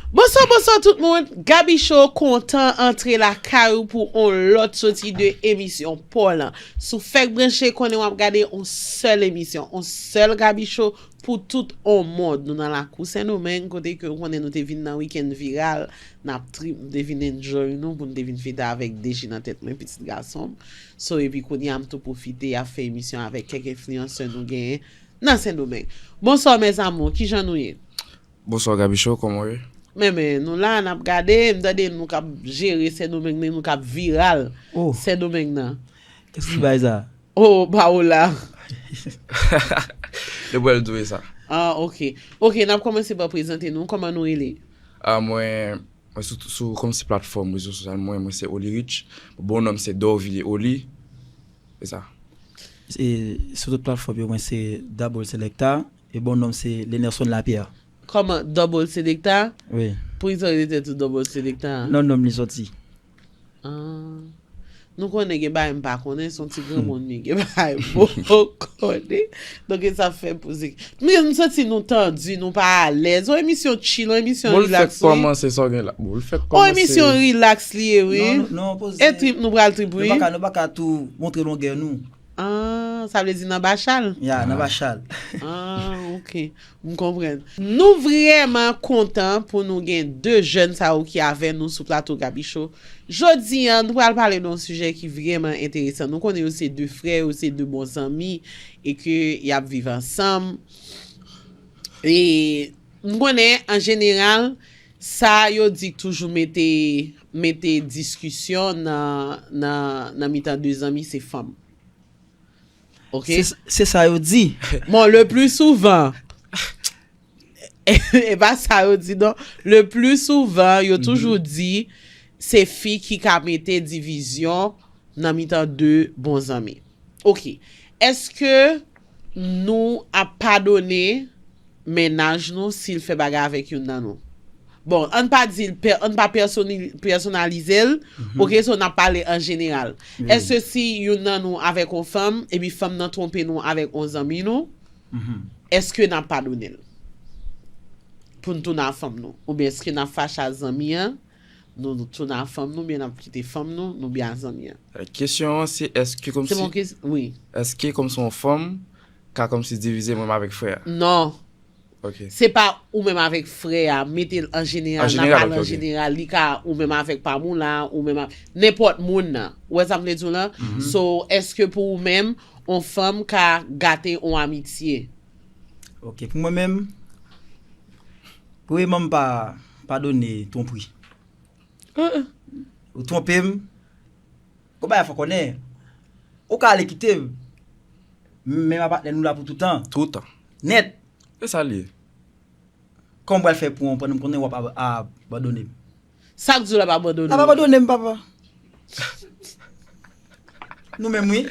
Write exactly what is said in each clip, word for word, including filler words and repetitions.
Bonswa, bonswa tout moun. Gaby Show kontan antre lakay ou pou on lòt soti de emisyon pa w lan. Si w fèk branche, konnen w ap gade on sèl emisyon, on sèl Gaby Show pou tout on mond. Nou nan lakou Sendomeng, kote ke w konnen nou te vin nan wikenn viral, n ap trip, nou te vin enjoy nou, pou nou te vin fete avèk D J nan tèt mwen, pitit gason m. So, epi kounye a m tou pwofite ap fè emisyon avèk kèk enfliyansè nou genyen nan Sendomeng. Bonswa, mes amours, kijan nou ye? Bonswa Gaby Show, kòman w ye? Men, men, nou la, n ap gade, m tande nou k ap jere Sendomeng, men nou k ap viral Oh, Sendomeng nan. kèk ki bay sa? Oh, Paola. Depi w dwe sa. Ah, ok. Ok, n ap kòmanse pa prezante nou. Kòman nou rele? Ah, mwen, mwen sou, sou kòmsi platfòm rezo sosyal mwen, mwen se Oli Rich. Bon non m se Dorvilliers Oli. Se sa. E sou tout platfòm yo, mwen se Double Selecta. E bon non m se Lenerson Lapierre. Kòman? Double Selecta? Wi. Poukisa w rele tèt ou Double Selecta? Non non m li soti. Ah. Nou konnen gen bagay m pa konnen, se yon ti granmoun li gen bagay m poko konnen. Donk e sa fè poze. Men m santi nou tandi, nou pa alèz. On emisyon chill, on emisyon Bon, l fèk relax, wi. Kòmanse sa w gen la. Bon, l fèk On kòmanse. Emisyon relax li ye, wi. Non, non, poze. E trip nou pral trip, Nou wi. pa ka, nou pa ka tou montre longè nou. Ah, sa vle di nan bachal? Ya, nan bachal. Ah, ok. M konprann. Nou vrèman kontan pou nou gen de jèn sa yo ki avè nou sou plato Gaby Show. Jodi a, nou pral pale de yon sijè ki vrèman enteresan. Nou konnen yo se de frè, yo se de bon zanmi, e ke y ap viv ansanm. E m konnen, an jeneral, sa yo di k toujou mete, mete diskisyon nan, nan, nan mitan de zanmi, se fanm. Ok? Se se sa yo di. Bon, le plus souvent, e pa sa yo di non. Le plus souvent, yo toujou di se fi ki ka mete divizyon nan mitan de bon zanmi. Ok. Èske nou ap padone mennaj nou si l fè bagay avèk youn nan nou? Bon, ann pa di l, pè- ann pa pèsoni- pèsonalize l. Ok, so n ap pale an jeneral. Èske si youn nan nou avèk yon fanm, epi fanm nan twonpe nou avèk yon zanmi nou, èske n ap padone l? Pou n tounen a fanm nou? Oubyen èske n ap fache a zanmi an, nou, nou tounen a fanm nou, oubyen n ap kite fanm nou, nou byen a zanmi an? Kesyon an se èske Se bon kòmsi, kes, wi. Èske kòmsi yon fanm ka kòmsi divize mwen avèk frè a? Non. Ok. Se pa ou menm avèk frè a, mete l an jeneral, An n ap jeneral, pale ok, an ok. Jeneral, li ka ou menm avèk Pamoula, ou menm a- nenpòt moun nan. Ou wè sa m vle di w lan? So, èske pou ou menm, on fanm ka gate on amitye? Ok, pou mwen menm, premyèman m pa padone twonpri. Ou twonpe m, gon bagay fò konnen. Ou ka ale kite m, men m a patnè nou la pou toutan. Toutan. Nèt. E sa l ye? Kòman m pral fè pou w konprann m konnen w ap ab- abandone m? Sa k di w l ap abandone L ap w? Abandone m, papa. Nou menm, wi.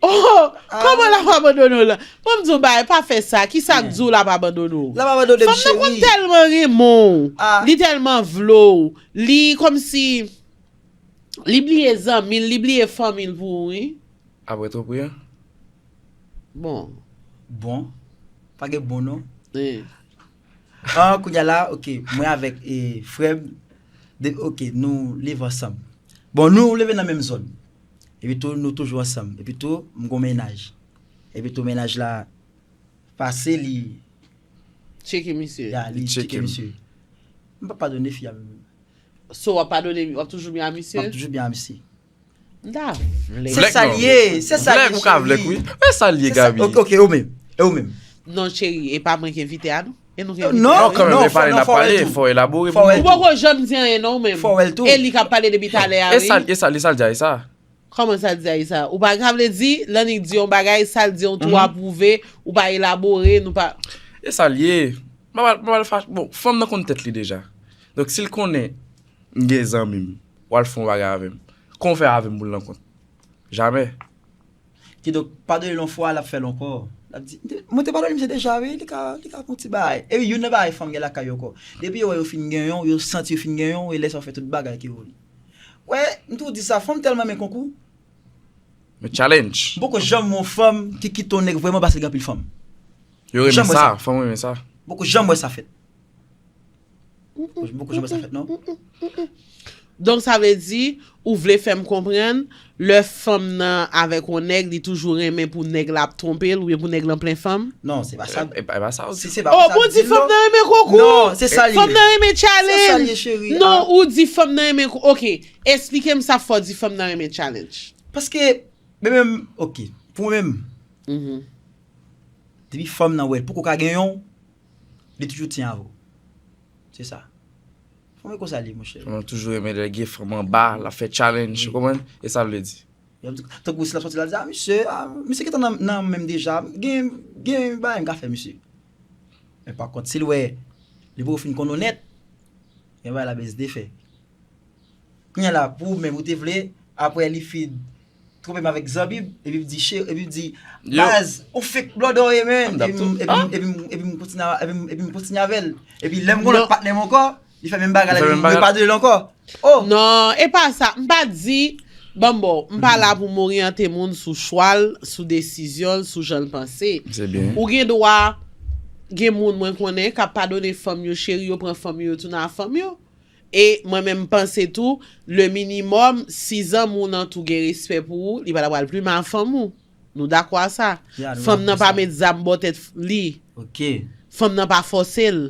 Oh, kòman l ap abandone w la? Bon, m di w bagay, pa fè sa. Ki sa k di w l ap abandone w? L ap abandone m, Fanm nan konn cheri. Tèlman renmen w. Ah. Li tèlman vle w. Li kòmsi, li bliye zanmi l, li bliye fanmi l pou ou, wi. Apre twonpri an? Bon. Bon. Pa gen bon, non. Eh. Ah, kounye a la, ok, mwen avèk e, frè m, de, ok, nou leve ansanm. Bon, nou leve nan menm zòn. Epi tou, nou toujou ansanm. Epi tou, m gon mennaj. Epi tou, mennaj la pase li, Tcheke misye. Ya, li Li tcheke tcheke m. Misye. M pa padone fi a menm. So, w ap padone, w ap toujou byen a M misye? ap toujou byen a misye. M ta vle. Se sa l ye, se sa l ye, Vlèg ou ka vlèg, wi. E sa l ye, Se sa- Gaby. Ok, ok, ou menm. E ou menm. Non, cheri, e pa mwen ki envite a, non? E nou ki envite Non, a, Non, wi. kanmenm, non, e pale non, n ap fò wè pale, tou. Fò elabore Fò pou wè Ou nou. poko janm di anyen, non, ou menm. Fò wè l tou. E li k ap pale depi talè a, E sa, wi. e sa, e sa l di a, e sa. Kòman sa l di a, e sa? Ou pa ka vle di, l annik di yon bagay, sa l di yon tou apwouve, ou pa elabore, nou pa. E sa l ye. M pa pral, m pa pral fache. Bon, fanm nan konn tèt li deja. Donk, si l konnen m gen zanmi m, w al fè yon bagay avè m, kòman w fè avè m pou l nan kont? Jamè. Kidonk, padone l yon fwa, l ap fè l ankò. L ap di, "Mwen te padone misye deja, wi, li ka, li ka fè yon ti bagay." E youn nan bagay fanm gen lakay yo ankò. Depi yo wè yo fin gen yon, yo santi yo fin gen yon, e lè sa yo fè tout bagay ki yo vle. Wè, m tou di sa, fanm tèlman renmen konkou. Men challenge. M poko janm wè yon fanm ki kite yon nèg vrèman paske l gen anpil fanm. Yo renmen Janm wè sa, sa. Fanm renmen sa. M poko janm wè sa fèt. Poko janm wè sa fèt non. Donk sa vle di, ou vle fè m konprann, lè fanm nan avèk yon nèg, li toujou renmen pou nèg la ap twonpe l, oubyen pou nèg lan plen fanm? Non, se pa sa. E pa sa ou di. Oh, bon, di fanm nan renmen konkou. Non, se sa li ye. Fanm nan renmen challenge. Se sa li ye, cheri. Non, ou di fanm nan renmen konkou. Ok, esplike m sa fò di fanm nan renmen challenge. Paske, men menm, ok, pou mwen menm, depi fanm nan wè l poko ka gen yon, li toujou tyen avè w. Se sa. Fanm e konsa li ye, monchè. Mwen toujou renmen lè gen fanm anba, l ap fè challenge, ou konprann? E sa l vle di. Tankou si l ap sòti la, l di, ah, misye, ah, misye gentan nan, nan menm deja, gen, gen bagay m ka fè misye. Men pa kont, si l wè, li poko fin konn onèt, gen bagay la bezde fè. Kounye a la, pou ou menm, ou te vle, apre li fin twonpe m avèk Zanbib, epi m di, che, epi m di, baz, ou fake blòdè w ye, man. Epi m, epi m, epi m, epi m kontinye, epi m, epi m kontinye avè l. Epi lè m gon lòt patnè m ankò, li fè menm bagay la, epi m repadone l ankò. Oh! Non, e pa sa. M pa di, ban m ba w, m pa la pou m oryante moun sou chwa l, sou desizyon l, sou jan l panse. Ou gen dwa, gen moun mwen konnen k ap padone fanm yo, cheri, yo pran fanm yo, yo tounen a fanm yo. E mwen menm m panse tou, le minimòm, si zanmi w nan tou gen respè pou ou, li pa ta pral plimen a fanm ou. Nou dakò a sa? Fanm nan pa met zam bò tèt li. Fanm nan pa fòse l.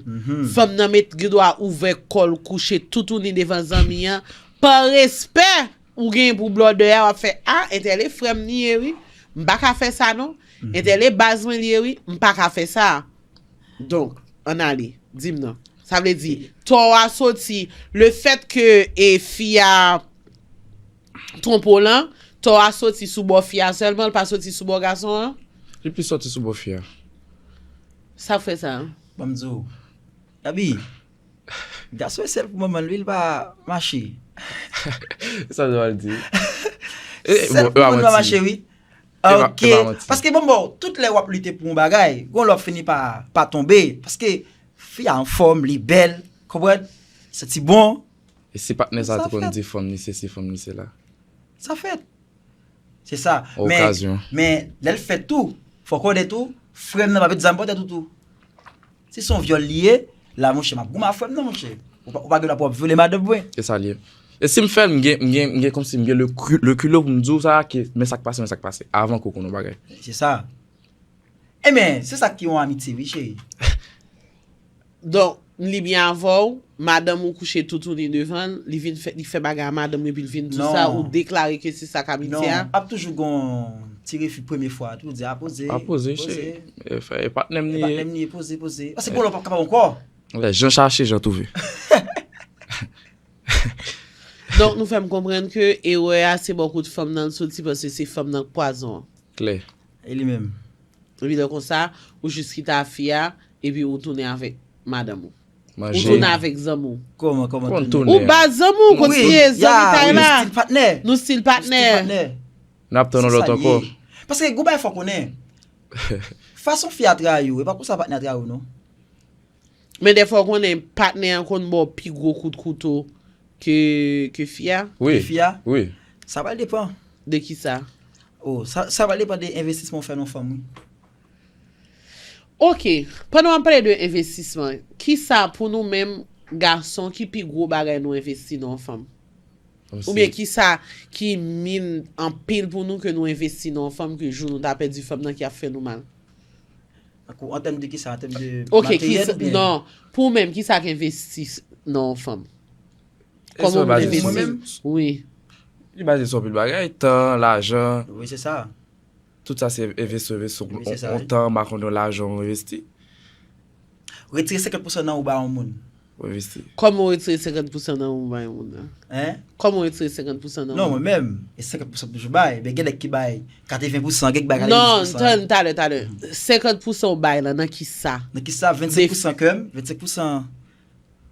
Fanm nan met gen dwa ouvè kò l, kouche toutouni devan zanmi an. Pa respè ou gen pou blòdè a, w ap fè, ah, entèl e frè m li ye wi. M pa ka fè sa non. Entèl e baz mwen li ye wi. M pa ka fè sa. Donk, ann ale, di m non. Sa vle di, tò a soti, le fèt ke e fi a twonpe w lan, tò a soti sou bò fi a sèlman, l pa soti sou bò gason an? Li plis soti sou bò fi a. Sa k fè sa? Ban m di w. Gaby, gason e sèl pou manman l wi, l pa mache. Sa w pral di? Sèl pou moun pa mache wi. Ok. Paske bon, bon, tout lè w ap lite pou yon bagay, gon lè w ap fini pa, pa tonbe. Paske fi a anfòm, li bèl, konprann? Santi bon. E si patnè sa te konn di fanm li sesi, fanm li sela? Sa fèt. Se sa. Men, men lè l fèt tou, fò konnen tou, frè m nan pa met zam bò tèt ou tou. Si se yon vyòl li ye, la, monchè, m ap goumen a frè m nan, monchè. Ou pa, ou pa gen dwa pou w ap vyole madanm mwen. E sa l ye. E si m fè l, m gen, m gen, m gen kòmsi m gen le cu-, le culot pou m di w sa, ke, men sa k pase, men sa k pase. Avan ke w konn yon bagay. Se sa. Ebyen, se sa ki yon amitye, wi, cheri. Donk, li byen avè w, madanm ou kouche toutouni devan l, li vin fè, li fè bagay a madanm ou epi l vin di w sa, ou deklare ke se sa k amitye a? Non, ap toujou gon ti refi premye fwa, tou di, a poze, a poze, poze. E fè, e patnè m li ye. E patnè m li ye, poze, poze. Paske gon lè w p ap kapab ankò. Jan chache, jan twouve. Donk, nou fè m konprann ke erè a se bò kot fanm nan l soti, paske se fanm nan k pwazon an. Klè. E li menm? Epi lè konsa, ou jis kite a fi a, epi ou tounen avèk madanm ou. Ou tounen avèk zanmi w. Kòman, kòman tounen? Ou ba zanmi w, kontinye zanmitay la. Nou stil patnè. Nou stil patnè. Nou ap tann yon lòt ankò. Paske gon bagay fò konnen. Fason fi a trayi w, e pa konsa patnè a trayi w, non. Men dèfwa w konnen patnè an konn ba w pi gwo kout kouto ke, ke fi a. Wi. Ke fi a. Wi. Sa pral depann. De kisa? Oh, sa, sa pral depann de envestisman w fè nan fanm, wi. Ok, pandan w ap pale de envestisman, kisa pou nou menm gason ki pi gwo bagay nou envesti nan yon fanm? Oubyen kisa ki min anpil pou nou ke nou envesti nan yon fanm ke jou nou ta pèdi fanm nan ki ap fè nou mal? Tankou, an tèm de kisa? An tèm de materyèl oubyen? Ok, kisa, non, pou ou menm, kisa k envesti nan yon fanm? Kòman ou envesti? Mwen menm? Wi. Li baze sou anpil bagay, tan, lajan. Wi, se sa. Tout sa se envesti, envesti. Wi, se sa, wi. Tan, m pa konn yon lajan ou envesti. Retire senkant pousan nan ou ba yon moun. Ou envesti. Kòman ou retire senkant pousan nan ou ba yon moun nan? Hein? Kòman ou retire senkant pousan nan ou? Non, mwen menm, e senkant pousan m toujou bay. Men gen nèg ki bay katreven pousan, gen ki bay katreven dis pousan. Non, tann, talè, talè. Senkant pousan ou bay la, nan kisa? Nan kisa? Vennsenk pousan kè m, vennsenk pousan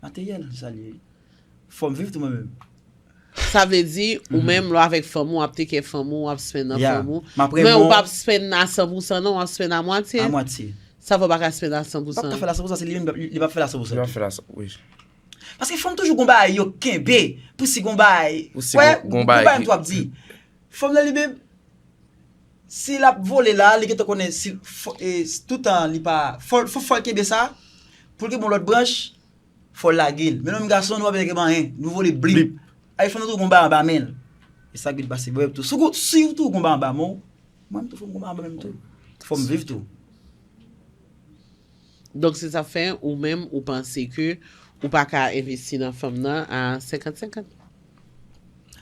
materyèl, se sa l ye. Fò m viv tou mwen menm. Sa vle di, ou menm, lè w avèk fanm ou, w ap take care fanm ou, w ap spend nan fanm ou. Men ou p ap spend a san pousan non, w ap spend a mwatye. A mwatye. Sa fè w pa ka spend a san pousan. Ou p ap ka fè l a san pousan, se li menm li p ap fè l a san pousan. Li p ap fè l a san, wi. Paske fanm toujou gon bagay yo kenbe, pou si gon bagay. Pou si gon bagay m tou ap di. Fanm nan li menm, si l ap vole la, li gentan konnen si, fò, e, toutan li pa, fò, fò, fò l kenbe sa, pou l kenbe yon lòt branch, fò w lage l. Men nou menm gason, nou pa bezwen gen anyen. Nou vole blip. Blip. Ay, fanm nan tou gon bagay anba men l. E sa ki pase vrè tou. Si w tou gon bagay anba men w, mwen menm tou fò m gon bagay anba men m tou. Fò m viv tou. Donk, se sa k fè ou menm, ou panse ke ou pa ka envesti nan fanm nan a senkant senkant?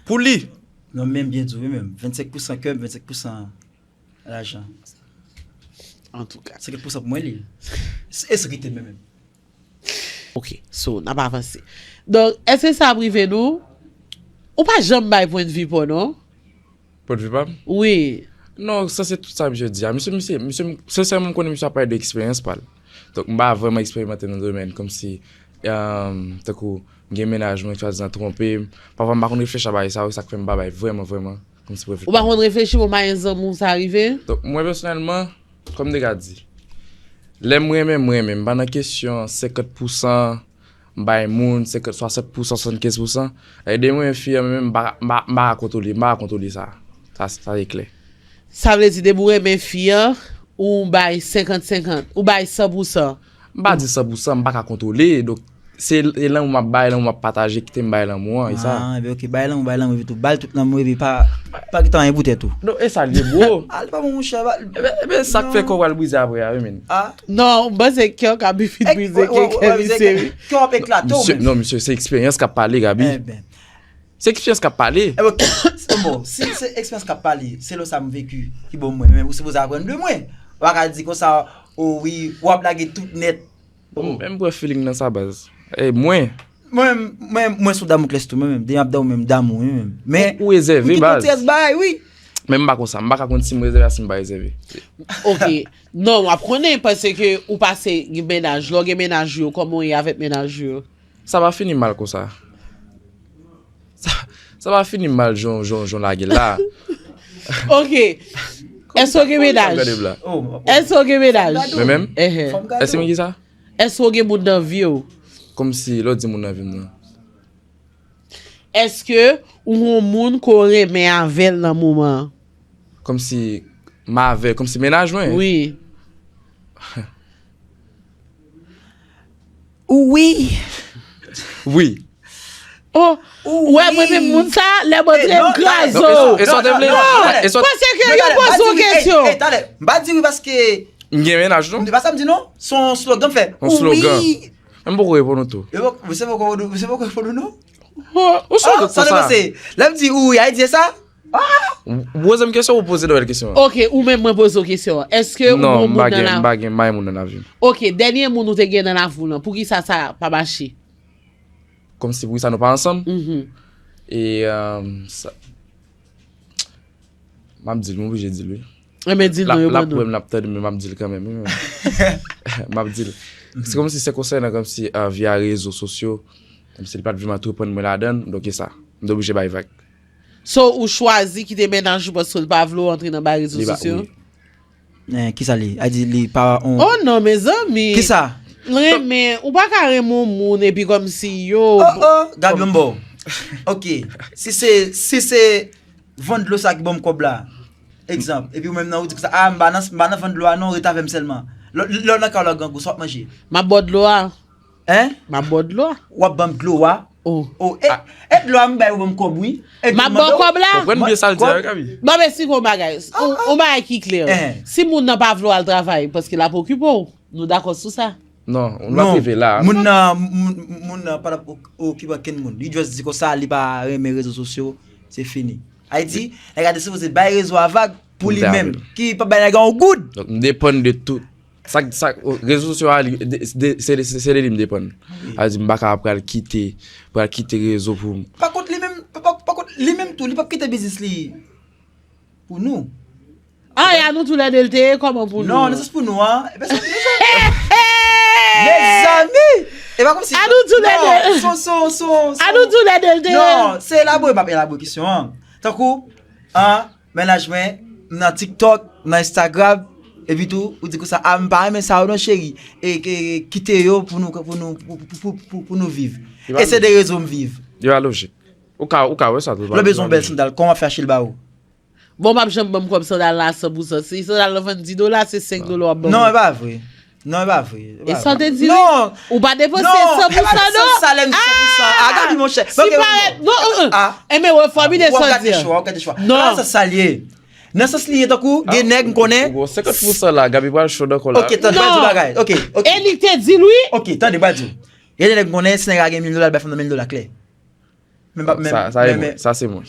Pou li. Non, men byen di, wi, menm. Vennsenk pousan kè m, vennsenk pousan lajan. Antouka. Senkant pousan pou mwen, li. E se kite mwen menm. Ok, so, n ap avanse. Donk, èske sa ap rive nou? Ou pa janm bay pwennvi pa w, non? Pwennvi pa m? Wi. Non, sa se tout sa misye di a. Misye, misye, misye, sensèman, m konnen misye ap pale de eksperyans pa l. Donk, m pa vrèman eksperimante nan domèn, kòmsi, um, tankou, m gen mennaj mwen, swadizan twonpe m. Pafwa, m pa konn reflechi a bagay sa yo, sa k fè m pa bay vrèman, vrèman, kòmsi pwennvi. Ou pa konn reflechi pou mayen zanmi w sa rive? Donk, mwen, pèsonèlman, kòm m te ka di, lè m renmen, m renmen. M pa nan kesyon senkant pousan, m bay moun, senkant, swasant pousan, swasannkenz pousan. E de mwen, fi an, menm, m pa, m pa, m pa ka kontwole, m pa ka kontwole sa. Sa, sa e klè. Sa vle di, depi w renmen fi an, ou bay senkant senkant, ou bay san pousan. M pa di san pousan, m pa ka kontwole. Donk, se e lanmou m ap bay, lanmou m ap pataje, kite m bay lanmou an, e sa. Ah, ebyen, ok, bay lanmou, bay lanmou, epi tou, ba l tout lanmou, epi pa, pa kite anyen pou tèt ou. Non, e sa l ye, bro. Ah, li pa bon, monchè, ba l. Ebyen, ebyen, sa k fè kò w pral brize apre a, wi, men. Ah, Non, m panse kè w ka pi vit brize ke kè misye. Kè w ap eklate w Misye, menm. Non, misye, se eksperyans k ap pale, Gaby. Ebyen. Se eksperyans k ap pale. Ebyen, ok, bon, si se eksperyans k ap pale, se lè sa m veki, ki bon mwen, men ou sipoze aprann de mwen. Ou pa ka di konsa, o wi, w ap lage tout nèt. Bon, men m pran feeling nan sa, baz. E mwen. Mwen, mwen, mwen sou Damoklès tou, mwen menm. Depi m ap damou, menm damou, wi, menm. Men, Ou rezève, ou gen baz. Tout bagay, wi. Men m pa konsa. M pa ka konn si m rezève a si m pa rezève. Ok. Non, w ap konnen, paske ou pase gen mennaj. Lè w gen mennaj ou yo, kòman w ye avèk mennaj ou yo? Sa pa fini mal konsa. Sa, sa pa fini mal, jan, jan, jan lage la. Ok. Èske w gen mennaj? Gade bla. Oh, Èske w gen mennaj? Mwen menm? Ehe. Fò m gade Èske w. Mwen ki sa? Èske w gen moun nan vi w? Kòmsi, lè w di moun nan vi m nan. Èske ou yon moun ke w renmen avè l nan moman an? Kòmsi, m avè, kòmsi mennaj mwen? Wi. Wi. Wi. Oh, ou wè mwen menm moun sa, lè mwen tre m kraze w. E sa w te vle? E sa w- Paske yo poze w kesyon. Talè, m pa di wi paske M gen mennaj, non? Se pa sa m di non, se yon slogan m fè. Yon slogan. Wi. Men m poko reponn ou tou. Yo poko, se poko, se poko reponn ou non? Ou sou Ah, tout sa konsa. Panse. Lè m di wi, a di sa? Ou poze m kesyon ou poze dwèl kesyon? Ok, ou menm mwen poze w kesyon. Èske ou Non, gon m pa moun gen, nan m la... pa gen, m pa gen moun nan lavi m. Ok, dènye moun ou te gen nan lavi w lan, poukisa sa pa mache? Kòmsi poukisa nou pa ansanm? Mhm. E, um, sa, m ap di l, m oblije di l, wi. Enben, di l non, yo L ap ban wè nou. M, l ap tande, men m ap di l kanmenm, wi, men. M ap di l. Se kòmsi se konsènan kòmsi, uh, via rezo sosyo, kòmsi li pa t vle m antreprann mwen ladan l, donk e sa. M te oblije bay vag. So, ou chwazi kite mennaj ou paske l pa vle w antre nan bay rezo Li pa- sosyo? wi. Eh, kisa li? A di li pa on. Oh non, mezanmi. Kisa? Renmen, ou pa ka renmen yon moun epi kòmsi yo. Oh, oh, Gaby, m ba w. Ok, si se, si se vann dlo sa ki ban m kòb la, egzanp, epi ou menm nan ou di konsa, ah, m pa nan, m pa nan vann dlo a non, ret avè m sèlman. Lè lè w nan kay la grangou, sa w ap manje? M ap ba w dlo a. Hein? M ap ba w dlo a. W ap ban m dlo a? Oh. Oh, e, e dlo a m bay ou ban m kòb, wi. E M ap ba w kòb la. Konprann byen sa l di a, Gaby. Bon, men si gon bagay, on, on bagay ki klè. Eh. Si moun nan pa vle w al travay, paske l ap okipe w, nou dakò sou sa. Non, nou pa rive la. Moun nan, moun, moun nan pa t ap ok- okipe ankenn moun. Li just di konsa, li pa renmen rezo sosyo, se fini. Ayiti, nèg la te sipoze bay rezo a vag pou li Pou menm. li. Ki pa bay nèg la yon goud. Donk, m depann de tout. Sa, sa, rezo sosyo a, li, de, de, se, se, se de li m depann. A di, m pa ka pral kite, pral kite rezo pou m. Pa kont li menm, pa, pa, pa kont li menm tou, li p ap kite biznis li pou nou. Ah, e a nou tou lè de l te ye, kòman pou nou? Non, nan sans pou nou, an. E pèsòn nou sa. Mezanmi! E pa kòmsi. A nou tou lè de. Non, son, son, son, son. A nou tou lè de l te ye. Non, se elabore, m ap elabore kesyon an. Tankou, an, mennaj mwen, m nan TikTok, m nan Instagram, epi tou, ou di konsa, ah, m pa renmen sa yo non, cheri. E, e, kite yo pou nou, pou nou, pou, pou, pou, pou, pou nou viv. E se de rezo m viv. Yo a lojik. Ou ka, ou ka wè sa tou. Lè w bezwen yon bèl sandal, kòman w ap fè achte l ba ou? Bon, w p ap janm ban m kòb sandal la san pou san. Si sandal la vann dis dola, se senk dola w ap ban Non, mwen. E pa vre. Non, e pa vre. E sa w te di li? Non. Ou pa depanse san pou san, non? San salè m san pou san. Ah, Gaby, monchè. Si parèt, non, euh, euh. Ah. Enben, wè, fòmide sa w di a. W ap gate chwa, w ap gate chwa. Non. Sa sa l ye. Nan sans li ye tankou, gen nèg m konnen. Ou gon senkant pou san la, Gaby pral cho ankò la. Ok, tande, m pral di w bagay. Ok, ok. E li te di l, wi. Ok, tande, m pral di w. Gen de nèg m konnen, si nèg la gen mil dola, l bay fanm nan mil dola klè. Men, men, sa, sa se mwen. Sa se mwen.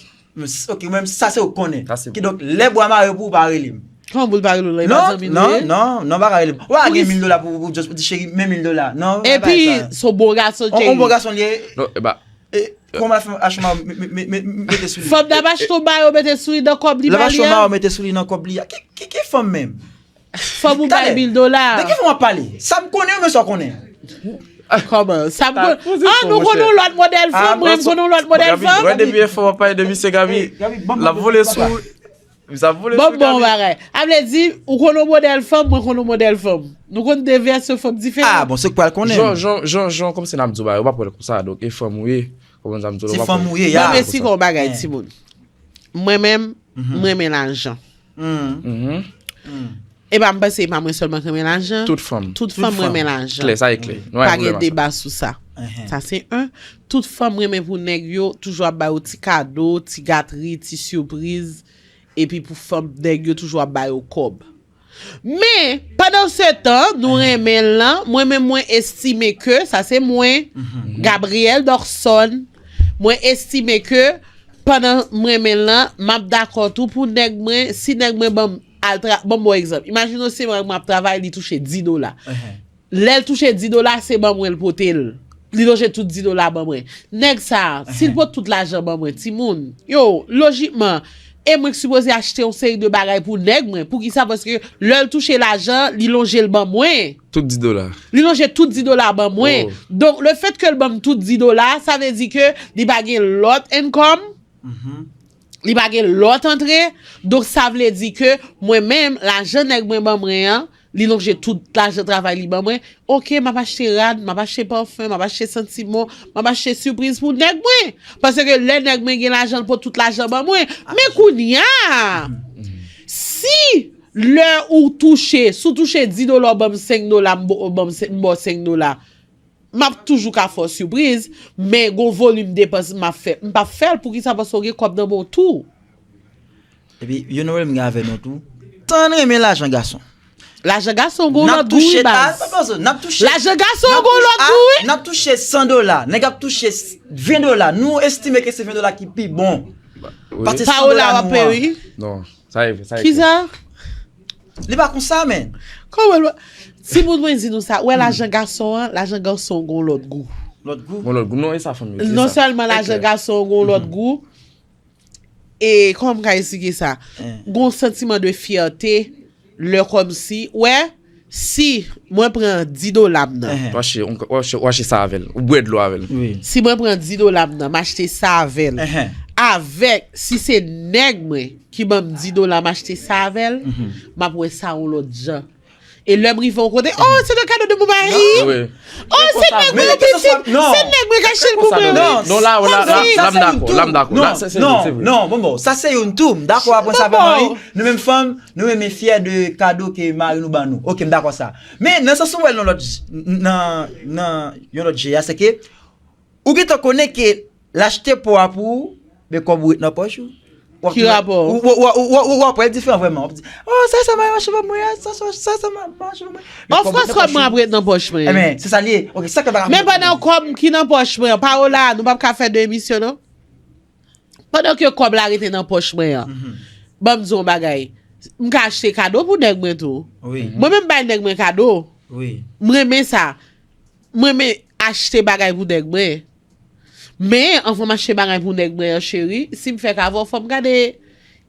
Ok, menm sa se ou konnen. Sa se mwen. Kidonk, lè bwa mare pou ou, pa rele m. Kòman pou l pa rele w la? E pa zanmi nou ye? Non, non, non, pa ka rele m. Ou pa gen mil dola pou, pou just pou di cheri, men mil dola. Non, pa sa. Epi, se yon bon gason, cheri. On bon gason li ye. Non, e ba. E, kòman l ap fè achte yon mayo, mete sou li? Fanm nan ap achte yon mayo, mete sou li nan kòb li ba li a? L ap achte yon mayo, mete sou li nan kòb li a. Ki, ki, ki fanm menm? Fanm ou bay mil dola. De ki fanm w ap pale? Sa m konnen oubyen sa w konnen? Kòman? Sa m konnen. Ah, nou konnen yon lòt modèl fanm, mwen m konnen yon lòt modèl fanm. Wè depi e fanm w ap pale de misye Gaby, l ap vole sou, l ap vole sou Gaby. Bon, bon bagay. A vle di, ou konnen yon modèl fanm, mwen konnen yon modèl fanm. Nou konn de vèsyon fanm diferan. Ah, bon, se k pral konnen. Jan, jan, jan, jan, kòmsi n ap di w bagay, ou p ap wè l konsa, donk e fanm ou ye, kòman n ap di w la, ou p ap wè l. Se fanm ou ye, ya. Ban m esplike w yon bagay, timoun. Mwen menm, m renmen lajan. E pa m panse e pa mwen sèlman k renmen lajan. Tout fanm. Tout fanm renmen lajan. Klè, sa e klè. Pa gen deba sou sa. Sa se yon. Tout fanm renmen pou nèg yo toujou ap ba yo ti kado, ti gatri, ti sipriz. Epi pou fanm, nèg yo toujou ap ba yo kòb. Men, pandan se tan, nou renmen l lan, mwen menm mwen estime ke, sa se mwen, Gabrielle Dorson, mwen estime ke pandan m renmen l lan, m ap dakò tou pou nèg mwen, si nèg mwen ban m al tra-, ban m ba w egzanp. Imajine w se mwen, mwen ap travay, li touche dis dola. Lè l touche dis dola, se ban mwen l pote l. Li lonje tout dis dola ban mwen. Nèg sa a, si l pot tout lajan ban mwen, timoun, yo, lojikman, e mwen k sipoze achte yon seri de bagay pou nèg mwen. Poukisa? Paske lè l touche lajan, li lonje l ban mwen. Tout dis dola. Li lonje tout dis dola ban mwen. Donk, le fèt ke l ban m tout dis dola, sa vle di ke li pa gen lòt income. Li pa gen lòt antre. Donk, sa vle di ke mwen menm, lajan nèg mwen ban mwen an, li lonje tout lajan travay li ban mwen. Oke, m ap achte rad, m ap achte pafen, m ap achte santiman, m ap achte sipriz pou nèg mwen. Paske lè nèg mwen gen lajan, l pot tout lajan ban mwen. Men kounye a, si lè ou touche, si w touche dis dola, w ban m senk dola, m bo-, w ban m sen-, m ba w senk dola. M ap toujou ka fè w sipriz, men gon volim depans m ap fè. M p ap fè l, poukisa? Paske w gen kòb nan men w tou. Epi, youn nan pwoblèm m gen avè nou tou, tan n renmen lajan gason. Lajan gason gon lòt gou, wi, baz. Lajan gason gon lòt gou, wi. N ap touche san dola, nèg ap touche ven dola. Nou estime ke se ven dola ki pi bon pase san dola nou an. Non, sa e vre, sa e vre. Kisa? Li pa konsa, men. Kòman l pa? Timoun, mwen di nou sa. Wè, lajan gason an, lajan gason gon lòt gou. Lòt gou? Gon lòt gou. Non, e sa fanm yo di sa. Non sèlman lajan gason gon lòt gou, e kòman m ka esplike sa? Gon santiman de fyète, lè kòmsi, wè, si mwen pran dis dola m nan. W achte, w achte, w achte sa avè l. Ou bwè dlo avè l. Si mwen pran dis dola m nan, m achte sa avè l. Avèk, si se nèg mwen ki ban m dis dola, m achte sa avè l, m ap wè sa yon lòt jan. E lè m rive yon kote, oh, c'est le cadeau de mon mari. Oh, se nèg mwen, se nèg mwen k achte l pou mwen. Non, la, la, la, la, m dakò, la, m dakò. Non, non, non, bon, bon, sa se youn tou. M dakò avè sa, wi. Nou menm fanm, nou renmen fyè de kado ke mari nou ban nou. Oke, m dakò sa. Men, nan sans ou wè l nan lòt, nan, nan yon lòt je a, se ke ou gentan konnen ke l achte po a pou ou, men kòb ou ret nan pòch ou. Ki rapò? W ap wè l diferan vrèman. W ap di, oh, sa, sa mari m achte ban mwen a, sa, sa, sa, sa mari m achte ban mwen. Of course, kòb mwen ap ret nan pòch mwen. Enben, se sa l ye. Oke, sa k pa ka. Men pandan kòb ki nan pòch mwen an, Paola, nou p ap ka fè de emisyon, non? Pandan ke kòb la rete nan pòch mwen an, ban m di w yon bagay. M ka achte kado pou nèg mwen tou. Mwen menm bay nèg mwen kado. M renmen sa. M renmen achte bagay pou nèg mwen. Men, anvan m achte bagay pou nèg mwen an, cheri, si m fèk avè w, fò m gade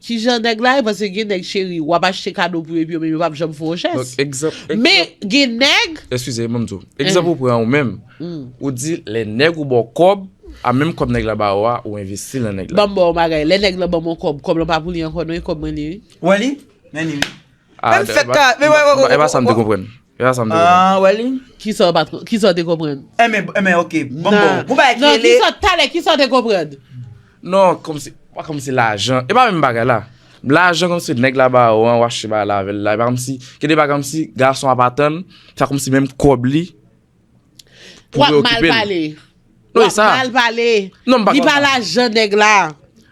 kijan nèg la ye, paske gen nèg, cheri, w ap achte kado pou yo, epi yo menm yo p ap janm fè w yon jès. Men, gen nèg. Eskize, ban m di w. Egzanp ou pran ou menm. Ou di, lè nèg ou ba w kòb, a menm kòb nèg la ba ou a, ou envesti l nan nèg la. Ban m ba w yon bagay. Lè nèg la ban m yon kòb, kòb lan pa pou li ankò, non, e kòb mwen li ye, wi. Wè li? Men li, wi. Ah, men m fèk ka, men wè, wè, wè, e pa sa m te konprann. E pa sa m te konprann. Ah, wè li? Kisa w pa t, kisa w te konprann? Enben, enben, oke. Bon, bon, bon, bagay ki rele. Non, kisa, talè, kisa w te konprann? Non, kòmsi, pa kòmsi lajan. E pa menm bagay la. Lajan kòmsi nèg la ba ou an, w achte bagay la avè l la. E pa kòmsi, gen de bagay kòmsi gason ap atann, sa kòmsi menm kòb li pou W ap yo mal okipe l. pale. Non, W e ap sa. Mal pale. Non, m pa Li konn pa sa. Lajan nèg la.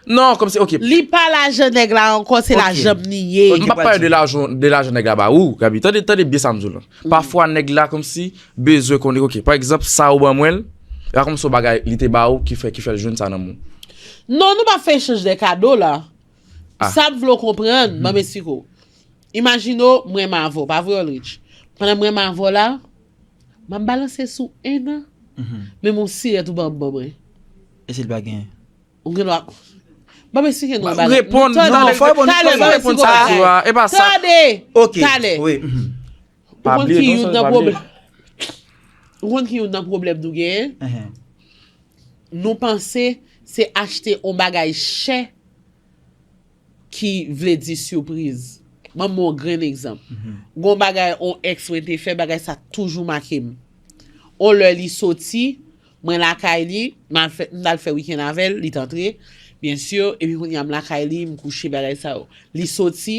Non, kòmsi, ok. Li pa lajan nèg la ankò, se Ok. lajan m li ye. M pa pale de lajan, de lajan nèg la ba ou, Gaby. Tande, tande byen sa m di w la. Pafwa nèg la kòmsi bezwen konnen, ok. Pa egzanp, sa ou ban mwen l, e pa kòmsi yon bagay li te ba ou ki fè, ki fè l jwenn sa nan men w. Non, nou pa fè echanj de kado la. Ah. Sa m vle w konprann, ban m esplike w. Imajine w, mwen m avè w, pa vre Ulrich? Pandan mwen m avè w la, m ap balanse sou en an, men m yon sirèt ou ban m ban mwen. E si l pa genyen? Ou gen dwa. Ban m esplike nou yon bagay. Reponn, Tande, non, fò reponn, talè, fò ban m reponn esplike sa w di bagay. Wa. E pa sa. Tande! Ok. Talè. Wi. Mhm. Pa Ou konn bliye, ki non, youn sa nan pa pwoblèm. bliye. Ou konn ki youn nan pwoblèm nou genyen? Ehe. Nou panse se achte yon bagay chè ki vle di sipriz. Ban m yon grenn egzanp. Gon bagay yon ex mwen te fè, bagay sa toujou make m. On lè li soti, mwen lakay li, m al fè, m t al fè wikenn avè l, li t antre, byen si, epi kounye a m lakay li, m kouche, bagay sa yo. Li soti,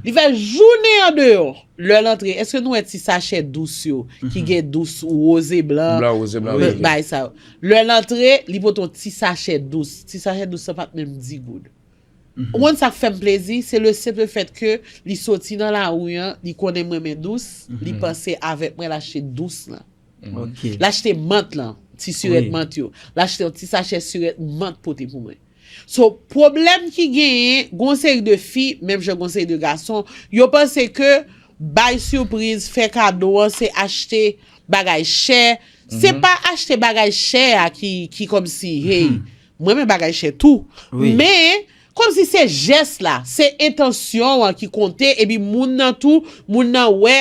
li fè jounen an deyò. Lè l antre, èske nou wè ti sachè dous yo, ki gen dous woze blan, Blan, woze blan, wi. bagay sa yo. Lè l antre, li pote yon ti sachè dous. Ti sachè dous sa pa t menm di goud. Ou konn sa k fè m plezi? Se le simple fait que li soti nan lari an, li konnen m renmen dous, li panse avèk mwen, l achte dous lan. Ok. L achte mant lan, ti sirèt Wi. mant yo. L achte yon ti sachè sirèt mant pote pou mwen. So, pwoblèm ki genyen, gon seri de fi, menm jan gon seri de gason, yo panse ke bay sipriz, fè kado an, se achte bagay chè. Se pa achte bagay chè a ki, ki kòmsi, hey, mwen men bagay chè tou. Wi. Men, kòmsi se jès la, se entansyon an ki konte, epi moun nan tou, moun nan wè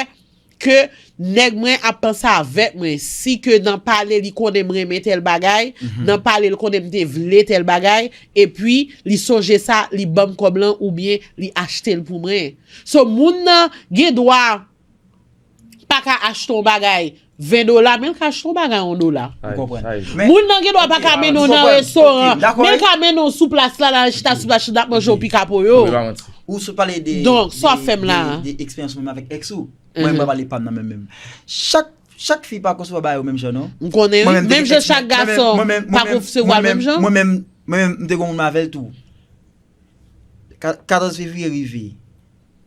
ke nèg mwen ap panse avèk mwen. Si ke nan pale li konnen m renmen tèl bagay, nan pale l konnen m te vle tèl bagay, epi li sonje sa, li ban m kòb lan oubyen li achte l pou mwen. So, moun nan gen dwa pa ka achte yon bagay ven dola, men l ka achte yon bagay yon dola. Ay, konprann. Ay. Men- Moun nan gen dwa pa ka Ok, mennen w m nan konprann. restoran, Ok, dakò, men l wi. Ka mennen w sou plas la, l al chita sou plas la, n ap manje yon pika poyo. Wi, pa manti. Ou sou pale de Donk, sa w ap de- fè m la de- a? De eksperyans mwen avèk ex ou. Mwen, mwen pale pa m nan menm menm. Chak chak fi pa konsevwa bagay yo menm jan non. M konnen, Mwen wi. menm te Menm gen jan ex chak mwen, mwen menm- gason mwen menm- pa mwen menm- konsevwa l mwen menm jan. Mwen menm, mwen menm, m te gen yon moun avè l tou. Ka- katòz fevriye rive.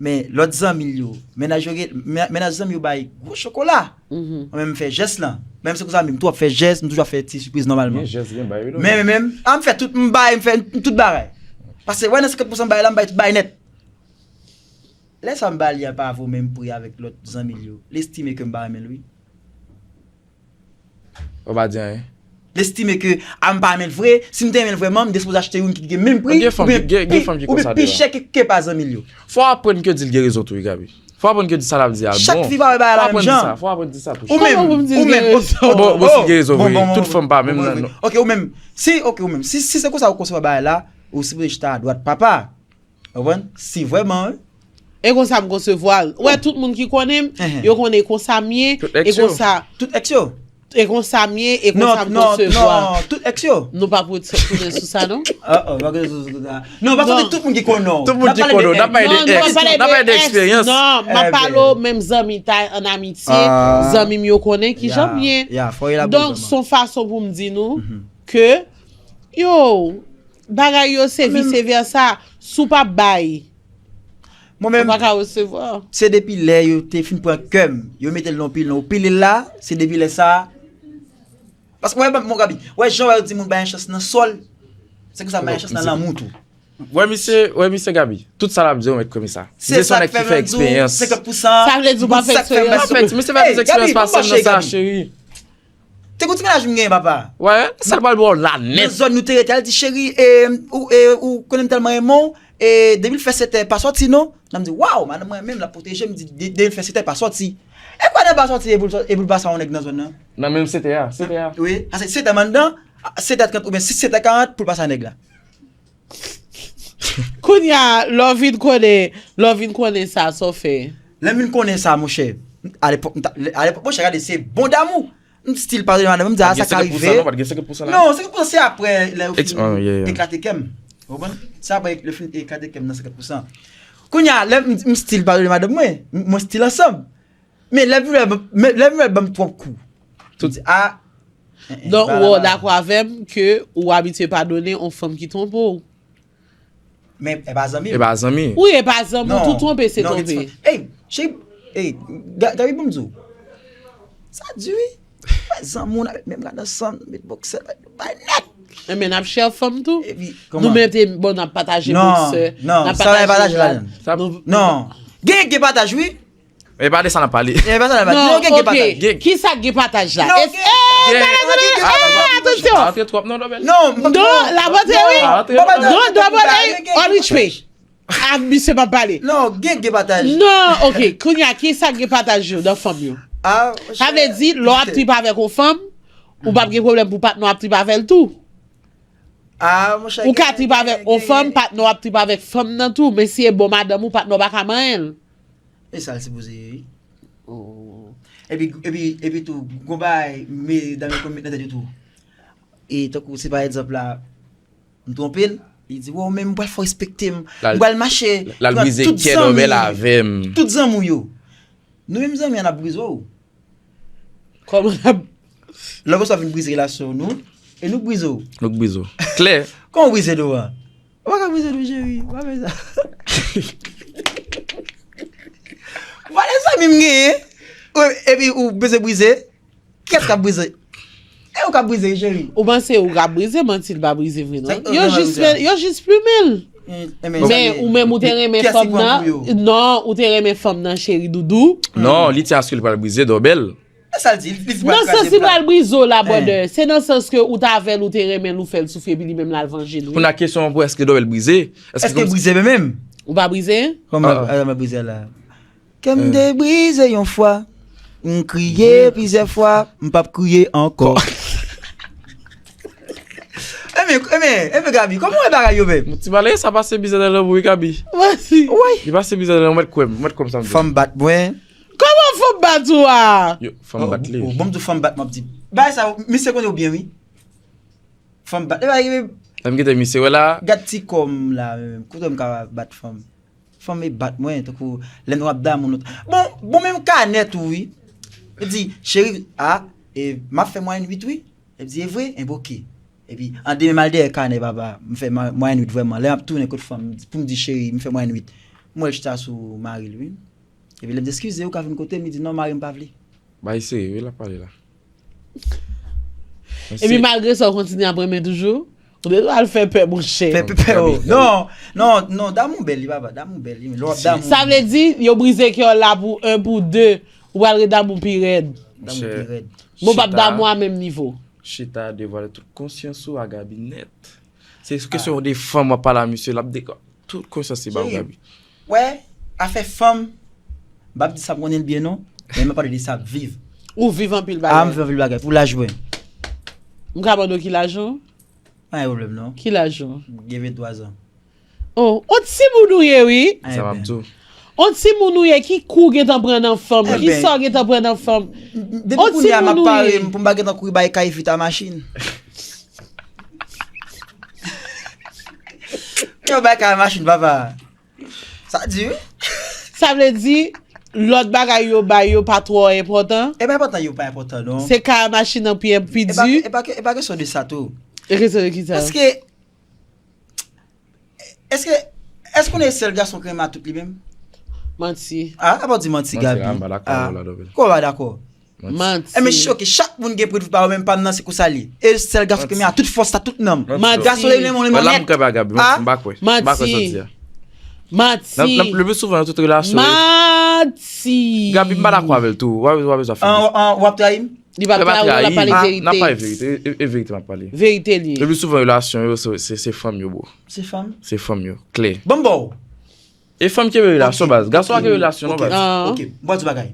Men lòt zanmi l yo, mennaj yo gen- men- mennaj zanmi yo bay gwo chokola. Mwen menm m fè jès lan. Menm se konsa, m tou ap fè jès, m toujou ap fè ti sipriz nòmalman. Gen jès, gen bay, wi, non? Men, men, men, a m fè tout, m bay, m fè tout bagay. Paske, wè, nan senkant pou san m bay la, m bay tout bagay nèt. Lè sa m ba li a pa vo menm pri avèk lòt zanmi l yo. L estime ke m pa renmen l, wi. Ou pa di anyen. L estime ke, a, m pa renmen l vre, si m te renmen l vrèman, m te sipoze achte youn ki gen menm pri, Gen fanm oubyen ki- gen- gen pi- fanm ki oubyen konsa pi devan. Chè ke, ke pa zanmi l yo. Fò w aprann ke di l gen rezon tou, wi, Gaby. Fò w aprann ke di sa l ap di a l Chak bon. fi pa wè bagay la Fò w aprann menm di jan. sa, fò w aprann di sa tou. Ou menm, Kòman pou m di ou l menm, gen o- rezon? o- Bon, bon, si o- l gen rezon, bon, vre, bon, tout bon, fanm pa menm bon, nan, bon. non. Ok, ou menm, si, ok, ou menm, si, si se konsa ou konsevwa bagay la, ou sipoze chita adwat papa. Ou konprann? Si vrèman, wi. E konsa m konsevwa l. Ou wè tout moun ki konnen m, Ehe. yo konnen konsa m ye, Tout e ex yo. konsa, Tout ex yo. e konsa m ye, e konsa Non, m non, konsevwa. non, tout ex yo. Nou pa pou tounen sou sa, non? Ah, ah, pa gen sou sa. Non, pa Non. Tout moun ki konnen w. Tout moun ki konnen w, n ap pale de Non, ex, nou pale n ap pale de ex, eksperyans. non, m ap Eh pale ben. w menm zanmitay an amitye, Ah. zanmi m yo konnen ki jan m ye. Ya, fò elabore Donk, vrèman. son fason pou m di nou ke, yo, bagay yo se vice versa, si w pa bay, Mwen ou menm, pa ka resevwa. se depi lè yo te fin pran kè m, yo mete l nan pil, nan pil la, se depi lè sa. Paske, wè, bon, Gaby, wè, jan wè yo di moun bay yon chans nan sòl, se konsa bay yon chans nan lanmou tou. Wè misye, wè misye Gaby, tout sa l ap di yo mèt komi sa. Se sa k fè mwen di w, senkant pou san. Sa vle di w pa fè eksperyans. Fèt, misye fè plis eksperyans pase m nan sa, cheri. Te gon ti mennaj m genyen, papa. Wè, sa l pral ba w la Nan nèt. Zòn nou te rete, al di, cheri, e, ou, e, ou konnen m tèlman renmen w, e, depi l fè sèt è, pa sòti non. Nan m di, waw, madanm mwen menm, l ap pwoteje m, di, de- depi l fè sèt è, pa sòti. E kwa nan pa sòti, e pou l sò- e pou l pase a yon nèg nan zòn nan? Nan menm sete a, sete a. Wi, paske sèt è m anndan, sèt è trant oubyen sèt è karant pou l pase a nèg la. Kounye a, lè w vin konnen, lè w vin konnen sa, sa w fè? Lè m vin konnen sa, monchè, alepòk, alepòk, monchè, gade, se bon damou. M stil pa de madanm, m di, a, sa ka rive. Non, pa t gen senkant pou san la. Non, senkant pou san se apre lè yo Ex- oh, yeah, yeah. Eklate kè m. Ou konprann? Sa bay le fin e kate kè m nan senkant pousan. Kounye a, lè m, m still padone madanm mwen, m- mwen still ansanm. Men lè m vin wè, men lè m vin wè ban m twòp kou. M di, a, en, en, Donk, ba, ou ba, ba. Dakò avè m ke ou abitye padone yon fanm ki twonpe w. Men e pa zanmi. E pa zanmi. Wi, e pa zanmi, Non, tout twonpe se non, twonpe. Ey, cheri, ey, Ga- Gaby, bon m di w. Sa di wi. Zanmi w nan menm rad ansanm, met bòksè, bay nèt. Enben, n ap chè fanm tou. Epi, Nou menm te bon, n ap pataje Non, bòksè. non, N ap sa pa gen pataj la. rad. Sa- Nou- Non. Gen, gen pataj, wi. E pa de sa n ap pale. E pa sa la. Non, Non, gen, gen ok. pataj. Gen. Ki sa k gen pataj la? Non, Es- gen. Eh, Gen. talè, talè, Gen. eh, atansyon. Antre twòp non, Dobel. Non, Non, la bote, wi. non, non, non, Non, non, Dobel, gen, ey, gen, on rich pay. A, misye pa pale. Non, gen, gen pataj. Non, ok. Kounye a, ki sa k gen pataj yo nan fanm yo? Ah, Sa vle di, lè w ap trip avèk yon fanm, ou p ap gen pwoblèm pou patnè w ap trip avè l tou. Ah, monchè. Ou ka trip avèk yon fanm, patnè w ap trip avèk fanm nan tou. Men si e bon madanm ou, patnè w pa ka manyen l. E sa l sipoze ye, wi. Epi, epi, epi tou, gon bagay, medam yo konn met nan tèt yo tou. E tankou se pa egzanp la, m twonpe l, li di, wow, men m pral fè w respekte m. M pral mache. L al brize kè Dobel avè m. Tout zanmi w yo. Nou menm zanmi an ap brize w. Kòman n ap. Lè w reswa vin brize relasyon nou, e nou brize w. Nou brize w. Klè. Kòman w brize do a? Ou pa ka brize do, cheri. Ou pa fè sa. Ou pa de zanmi m genyen. Ou- Epi ou bezwen brize. Kiyès k ap brize? E ou k ap brize, cheri. Ou panse ou ka brize, manti l pa brize vre non. Sa- Yo sa- jis sa- fè- yo jis plimen l. Mm, Men ou menm ou te renmen fanm nan. Non, ou te renmen fanm nan, cheri doudou. Non, li te aske li pral brize Dobel. E sa l di, li di Nan sans li pral brize w la, Eh. brother. Se nan sans ke ou t avè l, ou te renmen l, ou fè l soufri, epi li menm l al vanje l, wi. Kounye a kesyon an pou èske Dobel brize? Èske brize menm? Ou pa brize? Kòman Ah. Kòman brize la? Kè m te brize yon fwa. M kriye plizyè fwa, m p ap kriye ankò. Enben, enben, enben, Gaby, kòman w wè bagay yo menm? Ti bale, sa pase bizè nan lanmou, wi, Gaby. Mati. Woy. Li pase bizè nan lanmou, mwen kwè m, mwen kwè m sa m di. Fanm bat mwen. Kòman fanm bat ou a? Yo, fanm bat li. Oh, bon, m di fanm bat, m ap di. Bagay sa, misye konnen w byen, wi. Fanm bat. E bagay, Lè m kite misye wè la. Gad ti kò m la, menm. Kote m ka bat fanm? Fanm e bat mwen, tankou lè nou ap damou nou. Bon, bon, menm kanè tou, wi. Li di, cheri, a, e, m ap fè mwayèn uit, wi. Li di, e vre? Enben, oke. Epi, an demen, m al dèyè kanè, papa. M fè ma- mwayèn uit vrèman. Lè m ap tounen kot fanm, pou m di, cheri, m fè mwayèn uit. M wè l chita sou mari l, wi. Epi, lè m di, eskize, ou ka vin kote m, li di, non, mari m pa vle. Bay serye, wi, l ap pale la. Epi, malgre sa, ou kontinye ap renmen toujou? Ou te dwe al fè pè, monchè. Fè pè, pè, oh. Non, non, non, damou bèl, li, papa. Damou bèl, li. Lè w ap damou. Sa vle di, yo brize kè w la pou en, pou de. Ou pral ret damou pi rèd. Damou pi rèd. Bon, p ap damou a menm nivo. Chita, devwale tout konsyans ou a Gaby nèt. Se kesyon de fanm w ap pale a misye, l ap dekò. Tout konsyans li ba w, Gaby. Wè, afè fanm, m p ap di sa m konnen l byen non, men m ap pale de sa m viv. Ou viv anpil Ah, m bagay. viv anpil bagay. Pou laj mwen. M ka mande w ki laj ou? Pa gen pwoblèm non. Ki laj ou? M gen venntwa zan. Oh, on timoun ou ye, wi. Ah, Sa m ap enben. di w. On timoun ou ye, ki kou w gentan pran nan fanm? Ki Enben. Sa w gentan pran nan fanm? Depi On kounye a, m ap timoun ou pare ye. m pou m pa gentan kouri bay kay vit a machin. Yo bay kay machin, papa. Sa di, wi. Sa vle di, lòt bagay yo bay yo pa twò enpòtan? E pa enpòtan, yo pa enpòtan, non. Se kay a machin nan pi, pi E pa, di? e pa ke- e pa kesyon de sa tou. E kesyon de ki sa? Paske, èske, èske ou konnen sèl gason ki renmen a tout li menm? Manti. Ah, apa w di manti, Manti, Gaby? ah, m pa dakò Ah. la, Dobel. Kò w pa dakò? Manti. E men choke, chak moun gen pri pa yo, menm pa m nan se konsa li. E sèl gason ki renmen a tout fòs, a tout nanm. Manti. Gason li renmen, renmen Wè la m nèt. krè pa Gaby, Ah. m pa kwè. M pa kwè sa w di a. Manti. Nan- nan- Le pli souvan nan tout relasyon, Manti. Gaby, m pa dakò avè l tou. W a bezwen, w a bezwen fè. An, an, w ap trayi m? Li pa trayi w, l ap pale Ah, verite. N ap pale verite. E- e- e verite m ap pale. Verite li. Le pli souvan relasyon yo, se- se se fanm yo, bro. Se fanm? Se fanm yo. Klè. Bon, bon. E fanm ki renmen relasyon, Ok, baz. Gason pa ok, renmen relasyon, non, ok, baz. Ah. Ok, bon, di bagay.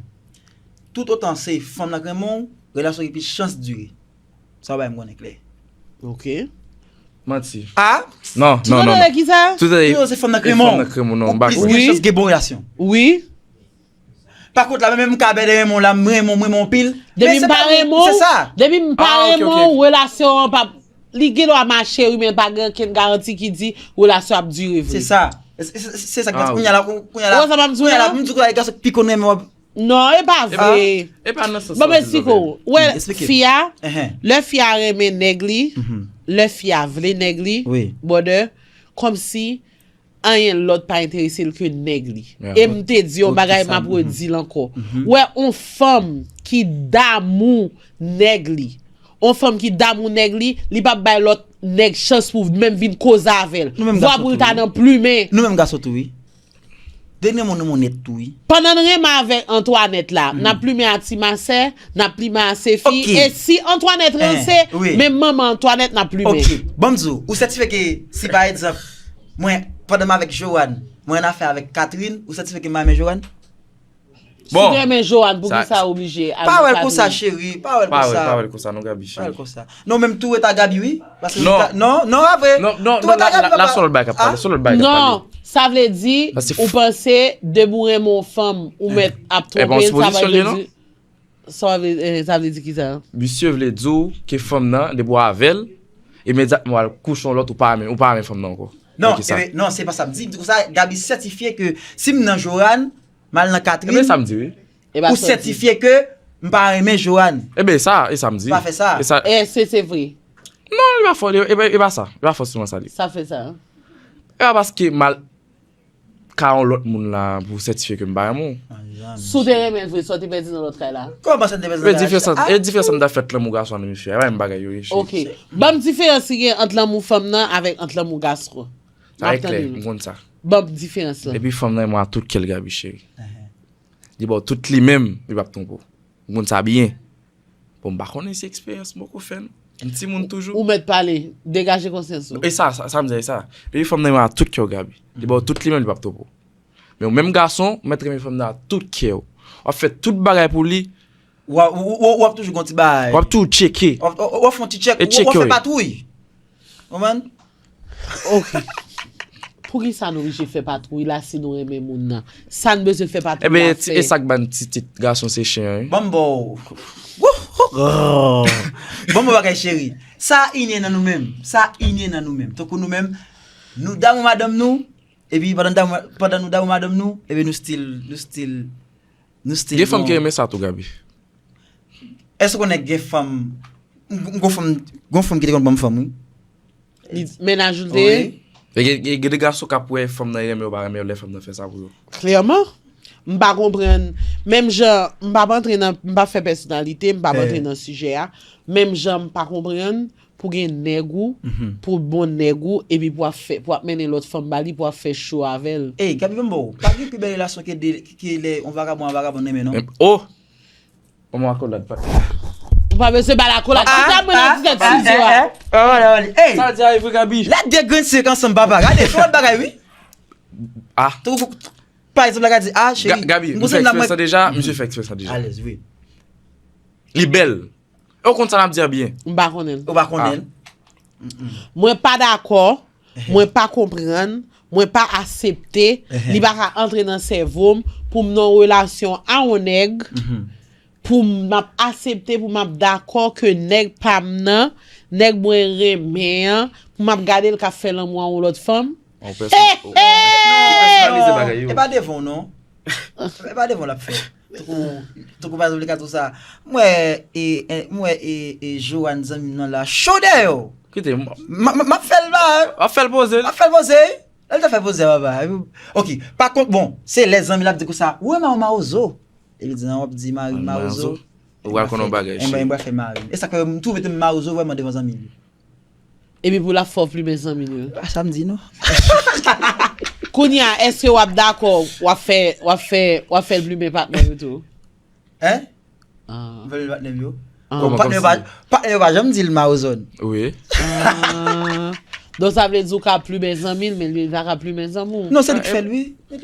Tout otan se fanm nan ki renmen w, relasyon gen plis chans dire. Sa w bay m konnen klè. Ok. Manti. Ah? Non, non, non. Ki sa? Tout Yo, se fanm nan ki renmen w. Fanm nan ki renmen w, non, Ou m pa plis kwè. gen chans gen bon relasyon. Wi. Pa kont la, menm m ka bèl renmen w la, m renmen w, m renmen w anpil. Depi m pa renmen w, Se sa. Depi m pa Ah, ok, renmen ok. w, relasyon an p ap Li gen dwa mache wi, men pa gen okenn garanti ki di relasyon ap dire vre. Se sa. Se, se, se, se sa k pase. Kounye a la, kounye a la, Ou wè sa m ap di w kounye a la, la? M di w kounye a la, gason ki konn renmen w ap Non, e pa vre. E pa nan sans Bon, sa w men di si l ko, Joven. wè, Explike. Fi a, Ehe. Lè fi a renmen nèg li, Mhm. lè fi a vle nèg li, Wi. Brother, kòmsi anyen lòt pa enterese l ke nèg li. Yeah. E m te di yon Ok, bagay, sa, m ap mhm. redi l ankò. Mhm. Wè, on fanm ki damou nèg li, on fanm ki damou nèg li, li p ap bay lòt nèg chans pou menm vin koze avè l. Nou menm Vwa gason pou l tou, ta wi. Nan plimen. Nou menm gason tou, wi. Denyèman nou moun nèt tou, wi. Pandan n renmen avèk Antoinette la, Mhm. n ap plimen a Ti Masè, n ap plimen a Sefi. Ok. E si Antoinette Eh, ranse, wi. menm manman Antoinette n ap plimen. Ok, ban m di w, ou sètifye ke si pa egzanp, mwen, pandan m avèk Joanne, mwen an afè avèk Catherine, ou sètifye ke m pa renmen Joanne? Si w renmen Joanne, pou sa- ki sa w oblije avèk Pa wè l konsa, Catherine? Cheri, pa wè l Pa wè, konsa. Pa wè l konsa, non, Gaby, Pa wè l cheri. Konsa. Non, menm tou rete a Gaby, wi. Paske Non. Ka- non, non, a vre. Non, non, Tou non, rete a la, Gaby, la, la papa. se yon lòt bagay k ap pale, Ah. se yon lòt bagay k ap pale. Non, sa vle di, Paske ou panse, depi w renmen yon fanm, ou mèt ap Eh ben, twonpe l, sa pa sipozisyon vle li, non? Di. Sa vle, eh, sa vle di ki sa? Misye vle di w ke fanm nan, depi w avè l, imedyatman w al kouche yon lòt, ou pa renmen, ou pa renmen fanm nan ankò. Non, Ki sa? Ebe, non, se pa sa m di. M di konsa, Gaby sètifye ke si m nan Joanne, m al nan Catherine, Ebe, sa m di, wi. E pa ou sa w di. Sètifye ke m pa renmen Joanne. Ebe, sa, e sa m di. Pa fè sa. E sa, Èske se vre? non, li pa fò, li- e pa- e pa sa. E pa fòseman sa li. Sa fè sa. E pa paske m al ka yon lòt moun la pou sètifye ke m pa renmen w. Si w te renmen l vre, sa w te pèdi nan lòt kay la. Kòman sa te bezwen E diferans, e diferans m ta fèt lanmou gason an, mesye. E pa menm bagay yo ye, cheri. Ok. Ban m diferans ki gen ant lanmou fanm nan avèk ant lanmou gason. Sa e klè, m konn sa. Ban m diferans lan. Epi fanm nan renmen w a tout kè l, Gaby, cheri. Li ba w tout li menm, li p ap twonpe w. M konn sa byen. Bon, m pa konnen si eksperyans m poko fè, non. M timoun toujou. Ou mèt pale, degaje konsyans ou. E sa, sa, sa m di, e sa. Epi fanm nan renmen w a tout kè w, Gaby. Li ba w tout li menm, li p ap twonpe w. Men ou menm gason, ou mèt renmen fanm nan a tout kè w. W ap fè tout bagay pou li. W ap, w, w, w ap toujou gon ti bagay. W ap tou tcheke. W ap, w, w ap fè yon ti tchèk. E W, tcheke w ap fè w. Patwouy. Konprann? Ok. Poukisa nou oblije fè patwouy la si nou renmen moun nan? Sa n bezwen fè patwouy Ebyen, la ti- fè? E sa k ban ti tit gason se chen an, wi. Ban m ba w. Ban m ba w bagay cheri. Sa inye nan nou menm. Sa inye nan nou menm. Tankou nou menm, nou damou madanm nou, epi pandan damou, pandan nou damou madanm nou, epi nou still, nou still, nou still Gen fanm ki gon- renmen sa tou, Gaby. Èske w konnen gen fanm, m gon fanm, gon fanm ki te konn ban m fanm, wi. Li mennaj ou te ye? Wi. E gen, gen, gen de gason k ap wè fanm nan renmen yo pa renmen yo lè fanm nan fè sa pou yo. Klèman. M pa konprann. Menm jan, m pa antre nan, m pa fè pèsonalite, m pa Eh. antre nan sijè a. Menm jan m pa konprann pou gen nèg ou, Mhm. pou bon nèg ou, epi pou ap fè, pou ap mennen lòt fanm ba li, pou ap fè cho avè l. Ey, Gaby, ban m ba w. Pa gen pi bèl relasyon ke de, ke lè yon vagabon a vagabon renmen, non? Em, oh! Ban m akolad, pa. Ou pa bezwen ba l akolad. Kisa mwen nan di tèt sou yo a? Ey! Sa di a, e vre, Gaby. La de grenn sik ansanm, papa. Gade, se yon lòt bagay, wi. Ah. Tou, pa egzanp, la ka di, ah, cheri, Ga- Gaby, m misye fè konsantre nan eksperyans mwen. Deja, misye fè eksperyans Deja. Alèz, wi. Li bèl. E w konn sa n ap di an byen. M pa konnen l. Ou pa konnen l? Mwen pa dakò, mwen pa konprann, mwen pa aksepte, Ehe. li pa ka antre nan sèvo m pou m nan yon relasyon a yon nèg, Mhm. pou m ap aksepte, pou m ap dakò ke nèg pa m nan, nèg mwen renmen an, pou m ap gade l k ap fè lanmou a yon lòt fanm. On pèsonalize, on pèsonalize bagay yo. E pa devan w, non. E pa devan w l ap fè. Tankou, tankou pa egzanp, li ka di w sa. M wè, e, e, m wè, e, e, Joanne, zanmi m nan la, cho dèyè w. Kite, m M, m, m ap fè l ba. ap fè l poze. M ap fè l poze. Lè l te fè poze, papa. Ok, pa kont, bon, se lè zanmi l ap di konsa, ou renmen mawozo. Epi di, non, w ap di mari m mawozo. Ou pral konn yon bagay, Mwen, cheri. mwen fè mari m. E sa k fè m twouve tou m mawozo vrèman devan zanmi l. Epi pou l ap fè w plimen zanmi l yo. Pa sa m di, non. Kounye a, èske w ap dakò, w ap fè, w ap fè, w ap fè l plimen patnè yo tou? Hein? Ah. M fè l patnè m yo. Ah. Bon, patnè yo pa, patnè yo pa janm di l mawozo. Wi. Ah. Donk sa vle di w ka plimen zanmi l, men li pa ka plimen zanmi w. Non, se li k fè l, wi.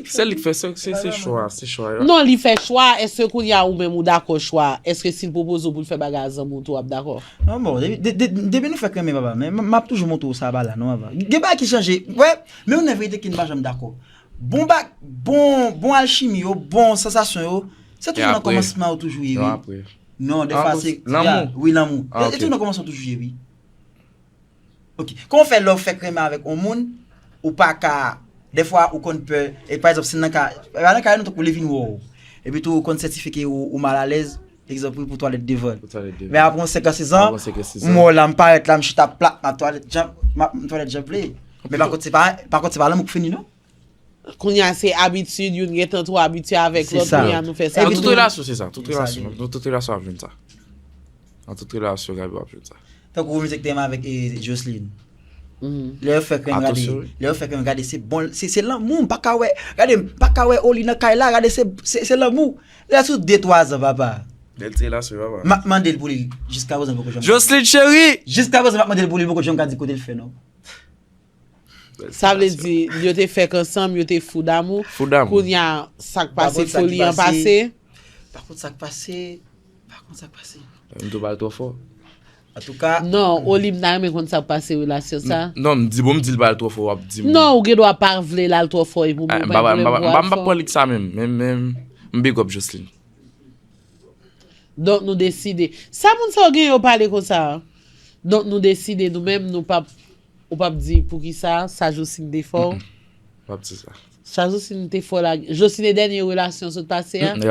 Se li k fè, se, se, se chwa, se chwa yo. Non, li fè chwa. Èske kounye a ou menm ou dakò chwa? Èske si l pwopoze w pou l fè bagay a zanmi w tou, w ap dakò? Non, bon, depi, de- de- depi nou fèk renmen, papa, men m m ap toujou montre w sa, pa la, non, papa. Gen bagay ki chanje. Wè, men yon nèg verite ki n pa janm dakò. Bon ba, bon, bon alchimi yo, bon sansasyon yo, se toujou nan kòmansman yo toujou ye, wi. Non, apre. Non, defwa se, wi, lanmou. E toujou nan kòmansman toujou ye, wi. Ok. Kòman w fè lè w fèk renmen avèk yon moun, ou pa ka, dèfwa ou konn pè, e pa egzanp, si nan ka, pa nan ka nou tankou li vin wè w, epi tou ou konn sètifike ou, ou malalèz, egzanp pou twalèt devan l. Pou twalèt devan. Men apre yon senk an, sis an, apre yon senk an, sis an, m wè w la, m parèt la, m chita plat, m ap twalèt jan, m ap twalèt jan m vle. Men pa kont se pa, pa kont se pa lanmou k fini non. Kounye a se abitid, youn gentan twò abitye avèk lòt, kounye a nou fè sa. Nan tout relasyon se sa, tout relasyon, nan tout relasyon w ap jwenn sa. Nan tout relasyon Gaby w ap jwenn sa. Tankou ou menm se ki te renmen avèk e, Jocelyn. Lè yo fè krenn gade, lè yo fè krenn gade se bon, se se lanmou, m pa ka wè, gade m pa ka wè Oli nan kay la, gade se se se lanmou. Lè sou de twa zan papa. Bèl ti relasyon papa. M ap mande l pou li, jiska prezan m poko janm. Jocelyn cheri! Jiska prezan m ap mande l pou li, m poko janm ka di kote l fè non. Sa vle di, yo te fèk ansanm, yo te fou damou. Fou damou. Kounye a, sa k pase, foli an pase. Pa kont sa k pase, pa kont sa k pase. M tou pale twò fò. Antouka. Non, Oli m ta renmen konn sa k pase relasyon sa. Non, m di bon, m di l pale twò fò, w ap di m. Non, ou gen dwa pa vle l al twò fò epi w menm ou pa gen pwoblèm pou w al fò. M pa pran lik sa menm, menm, menm, m big up Jocelyn. Donk nou deside. Sa moun sa yo gen yo pale konsa. Donk nou deside nou menm nou p ap, ou p ap di poukisa sa Jocelyn te fè w. M p ap di sa. Sa Jocelyn te fè w la, Jocelyn e dènye relasyon sot pase a? M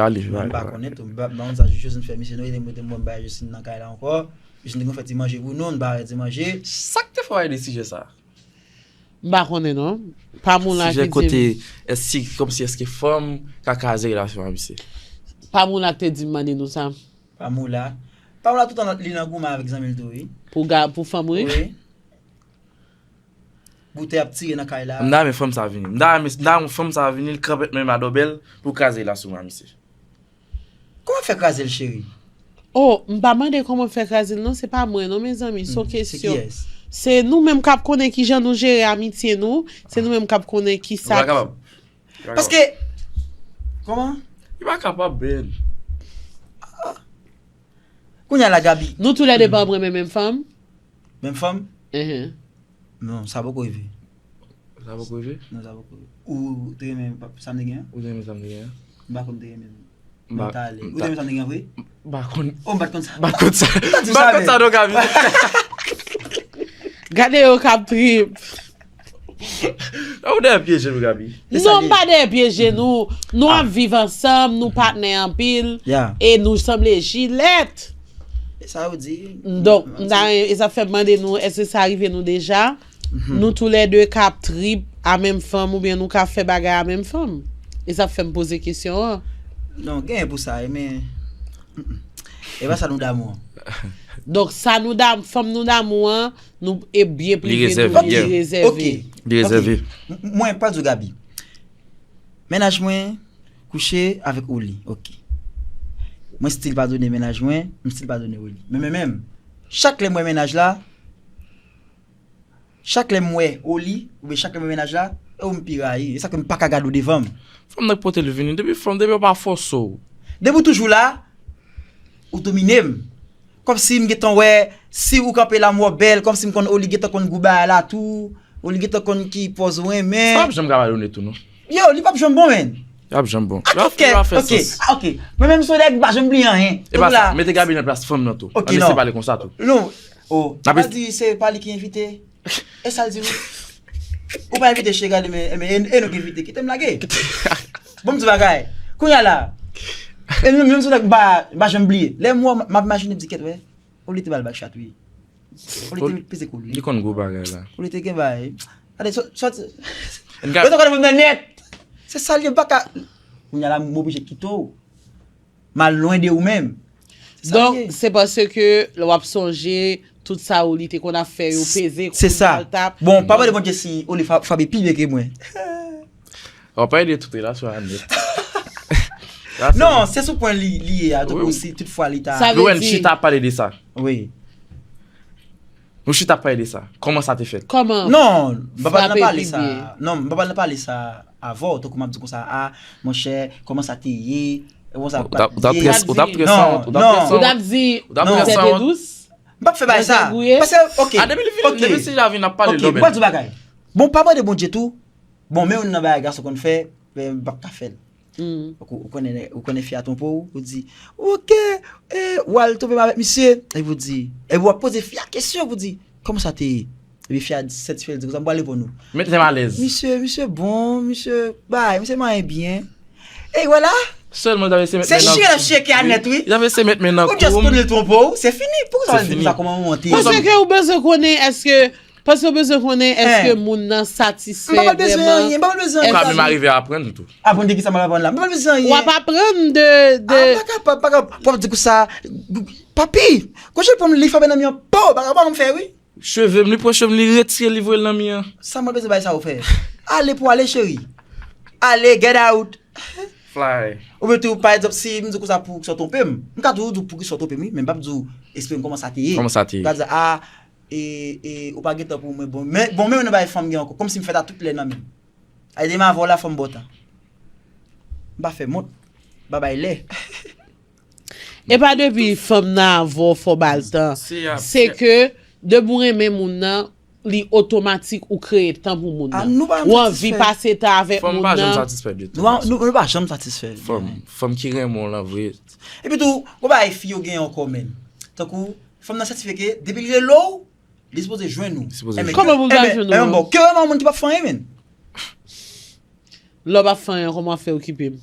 pa konnen tou, m pa konn sa Jocelyn fè misye non, e te mete m wè m bay Jocelyn nan kay la ankò. Jocelyn te konn fè ti manje pou nou, nou pa wè ti manje. Sa k te fè w ale de sijè sa? M pa konnen non. Pa moun la ki di m. Sijè kote, èske, kòmsi èske fanm ka kraze relasyon a misye? Pa moun la ki te di m mande nou sa. Pa moun la. Pa moun la toutan li nan goumen avèk zanmi l tou wi. Pou ga, pou fanm wi. Wi. Boutèy ap tire nan kay la. M ta renmen fanm sa vini. M ta renmen, m ta renmen fanm sa vini, l kanpe menm a dòbèl pou kraze relasyon mwen a misye. Kòman fè kraze l cheri? Oh, m pa mande kòman fè kraze l non, se pa mwen non mezanmi, se yon kesyon. Se kiyès? Se nou menm k ap konnen kijan nou jere amitye nou, se nou menm k ap konnen kisa. Ou pa kapab. Paske, kòman? Li pa kapab, Ben. Kounye a la Gaby. Nou toulède pa renmen menm fanm? Menm fanm? Enhen. Non, sa poko rive. Sa poko rive? Non, sa poko rive. Ou te renmen sa m te gen an? Ou te renmen sa m te gen an? M pa konn te renmen. Mwen ta ale. Ou te renmen sa m te gen an vre? M pa konn. Oh, m pa t konn sa. M pa t konn sa. M pa t konn sa non, Gaby. Gade yo k ap trip. Ou dèyè pye je nou, Gaby. Non, m pa dèyè pye je nou. Nou ap viv ansanm, nou patnè anpil. E nou sanble jilèt. E sa yo di. Donk, m ta, e sa fè m mande nou, èske sa rive nou deja? Nou toulède ka ap trip a menm fanm oubyen nou ka fè bagay a menm fanm? E sa fè m poze kesyon an. Non, genyen pou sa, men. E pa sa nou damou an. Donk, sa nou damou, fanm nou damou an, nou e byen prive nou, li rezève. Li rezève. Li rezève. Mwen, pa di w Gaby. Mennaj mwen kouche avèk Oli, ok. Mwen still padone mennaj mwen, m still padone Oli. Men, men, men, chak lè m wè mennaj la, chak lè m wè Oli, oubyen chak lè m wè mennaj la, e ou m pi rayi. E sa ke m pa ka gade w devan m. Fanm nan k pote l vini, depi fanm, depi yo pa fòse w. Depi w toujou la, ou domine m. Kòmsi m gentan wè, si ou kanpe la m wè w bèl, kòmsi m konn Oli gentan konn gou bagay la tou, Oli gentan konn ki pòz ou renmen. Sa p ap janm ka padone tou non. Yo, li p ap janm bon menn. Li p ap janm bon. Li pa fè sans. Ok, ok. Mwen menm se yon nèg m pa janm bliye anyen. E pa sa, mete Gaby nan plas fanm nan tou. Ok, non. Ann eseye pale konsa tou. Non, oh, pa di se pa li ki envite. E sa l di wi. Ou pa envite cheri a demen, e nou k envite. Kite m lage. Bon m di bagay. Kounye a la. E nou menm se nèg m pa janm bliye. Lè m wè w m ap imajine m di kèt wè. Oli te ba l bak chat wi. Oli te peze kou l wi. Li konn gwo bagay la. Oli te gen bagay. Gade sòti. Yo te konn nan nèt. Se sa l ye m pa ka. Kounye a la m oblije kite w. M al lwen de ou menm. Donk, se paske w ap sonje tout sa Oli te konn ap fè yo, peze kou, maltap. Bon, pa mande Bondye si Oli frape pi byen ke mwen. W ap pale de tout relasyon a nèt. Non, se sou pwen li ye a, tankou si tout fwa li ta. Sa vle di. Nou wè n chita ap pale de sa. Wi. Nou chita ap pale de sa. Kòman sa te fèt? Kòman? Non, m pa pral nan pale sa. Non, m pa pral nan pale sa avè w, tankou m ap di w konsa, a, monchè, kòman sa te ye? Ou t ap trè sòt, ou t ap trè sòt. Non, non. Ou t ap di, ou t ap trè sòt. M p ap fè bagay sa. Paske, ok. A, depi li vin, depi si la vin ap pale lòbèl. Bon, pa mande Bondye tou. Bon, men youn nan bagay gason konn fè, men m p ap ka fè l. Ou konnen, ou konnen fi a twonpe w, ou di, oke, e, w al twonpe m avèk misye. Epi w di, epi w ap poze fi a kesyon, w di, kòman sa te ye? Epi fi a sètifye, li di konsa, "M pral reponn ou." Met tèt m alèz. Misye, misye bon, misye bay, misye manyen byen. E vwala. Sèlman, l t ap eseye met men nan. Se chire l ap cheke a nèt, wi. L t ap eseye met men nan kou m. Ou just konnen l twonpe w, se fini. Poukisa w di konsa, kòman w monte? Paske ou bezwen konnen èske, paske ou bezwen konnen èske moun nan satisfè vrèman. M pa bezwen anyen, m pa bezwen anyen. Ou ka menm arive aprann tou. Aprann de kisa m ap aprann la? M pa bezwen anyen. W ap aprann de, de. Ah, pa kapab, pa kapab. W ap di konsa, papi, konjè pou m li frape nan mi an, po, pa kapab m fè, wi. Cheve m, li pran cheve m, li retire, li voye l nan mi an. Sa mwen bezwen bay sa ou fè. Ale pou ale, cheri. Ale, get out. Fly. Oubyen tou, pa egzanp, si m di konsa pou ki sa w twonpe m, m ka toujou di w pou ki sa w twonpe m, wi, men m p ap di w, eksplike m kòman sa te ye. Kòman sa te ye? M ka di, a, e, e, ou pa gen tan pou mwen, bon, men, bon, men nan bagay fanm gen ankò, kòmsi m fèt a tout lè nan men m. Ay, demen avè w la, fò m ba w tan. M pa fè mont, m pa bay lè. E pa depi fanm nan avè w fò w ba l tan. Se ke depi w renmen moun nan, li otomatik ou kreye tan pou moun nan. Ou anvi pase tan avèk moun nan. Fanm pa janm satisfè de tan. Nou, nou, nou pa janm satisfè. Fanm, fanm ki renmen w lan vre. Epi tou, gon bagay fi yo genyen ankò, menn. Tankou, fanm nan satisfè ke depi l rele w, li sipoze jwenn ou. Li sipoze jwenn ou. Kòman pou l pa jwenn ou? Enben, enben, bon, ke renmen yon moun ki p ap fè anyen, menn. Lè w p ap fè anyen, kòman w ap fè okipe m?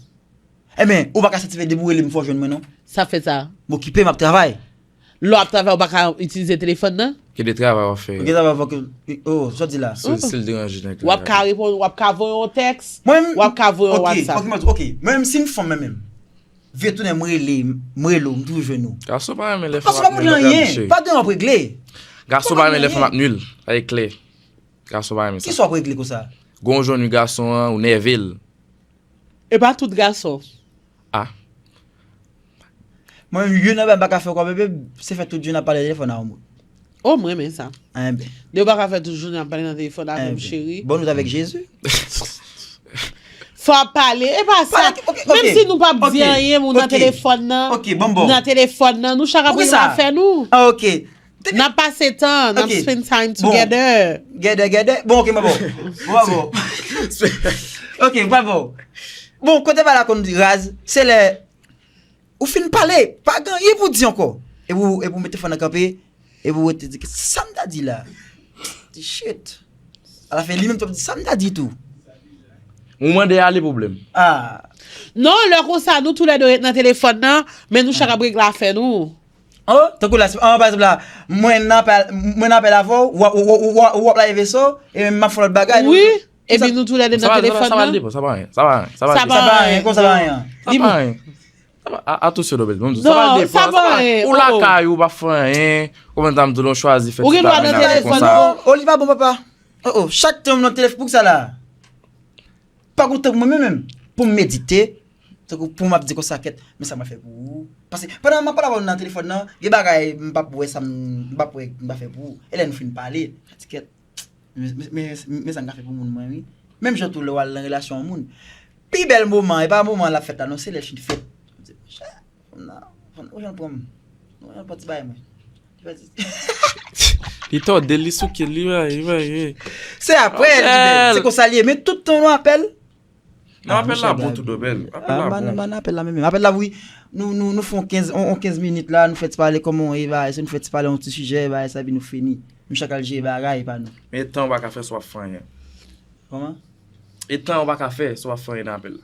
Enben, ou pa ka satisfè depi w rele m fò w jwenn mwen non. Sa fè sa. M okipe, m ap travay. Lè w ap travay, ou pa ka itilize telefòn nan? Ki de travay w ap fè? Ki travay w ap fè? Oh, sa w di la? Si, si l deranje nèg la. W ap ka reponn, w ap ka voye yon tèks, w ap ka voye yon WhatsApp. Ok, ok, ok. Mwen menm, si m fanm mwen menm, vye tounen m rele, m rele w, m toujou jwenn ou. Gason pa renmen lè fanm ap nui, non, gade cheri. Pa gen w ap regle. Gason pa renmen lè fanm ap nui, sa e klè. Gason pa renmen sa. Kisa w ap regle konsa? Gon w jwenn gason an, ou nève l. E pa tout gason. Ah. Mwen menm, youn nan bagay m pa ka fè ankò, bebe, se fè tout jounen ap pale nan telefòn a yon moun. Oh, mwen renmen sa. Enben. Depi w pa ka fè tout jounen ap pale nan telefòn avè m, cheri. Bonn wout avèk Jezi. Fò ap pale, e pa sa. Menm si nou p ap di anyen, moun nan telefòn nan, nan telefòn nan, nou chak ap regle afè nou. Ah, ok. N ap pase tan, n ap spend time together. Gèdè, gèdè. Bon, ok, mwen bon. Mwen bon. Ok, mwen bon. Bon, kote bagay la konn raz, se lè ou fin pale, pa gen anyen pou di ankò. Epi w, epi w mete fò nan kanpe, epi w rete di, sa m ta di la? Di shit. Alafen, li menm tou ap di, sa m ta di tou? Ou mande ale pwoblèm. Ah. Non, lè konsa, nou toulède ret nan telefòn nan, men nou chak ap regle afè nou. Oh, tankou la, an, pa egzanp la, mwen nan apèl, mwen nan apèl avè w, w ap, w ap, w ap, w ap lave veso, e m ap fè lòt bagay. Wi, epi nou toulède nan telefòn nan. Sa pa, sa pa, sa pa depan, sa pa anyen, sa pa anyen, sa pa depan. Sa pa anyen, konsa pa anyen. Sa pa anyen. Sa pa, a, attention, Dobel, bon, sa pa depan, sa pa anyen, ou lakay ou, pa fè anyen, konbyen tan m di w, chwazi fè ti travay nan telefòn nan. Oh, li pa bon, papa. Oh, oh, chak tan m nan telefòn, poukisa la? Pa gon tan pou mwen menm, menm. Pou m medite, tankou pou m ap di konsa kèt, men sa mwen fè pou ou. Paske pandan m ap pale avè w nan telefòn nan, gen bagay m p ap wè sa m, m p ap wè m pa fè pou ou. E lè nou fin pale, sa ti kèt, men, men, men, men sa m ka fè pou moun mwen, wi. Menm jan tou lè w al nan relasyon yon moun, pi bèl moman, e pa moman l ap fèt la, non, se lè l fin fèt. Ou janm pran m. Ou janm pran ti bagay mwen. Li tòde l, li souke l, li bay, li bay. Se apre l ki bèl. Se konsa l ye. Men tout tan nou apèl. Non, apèl la bon tou, Dobel. Apèl la bon. Ban apèl la menm. Apèl la, wi. Nou, nou, nou fè yon kenz, yon, yon kenz minit la, nou fè ti pale kòman w ye, bagay sa, nou fè ti pale yon ti sijè, bagay sa, epi nou fini. Nou chak al jere bagay pa nou. Men tan w pa ka fè si w ap fè anyen. Kòman? E tan w pa ka fè si w ap fè anyen nan apèl la.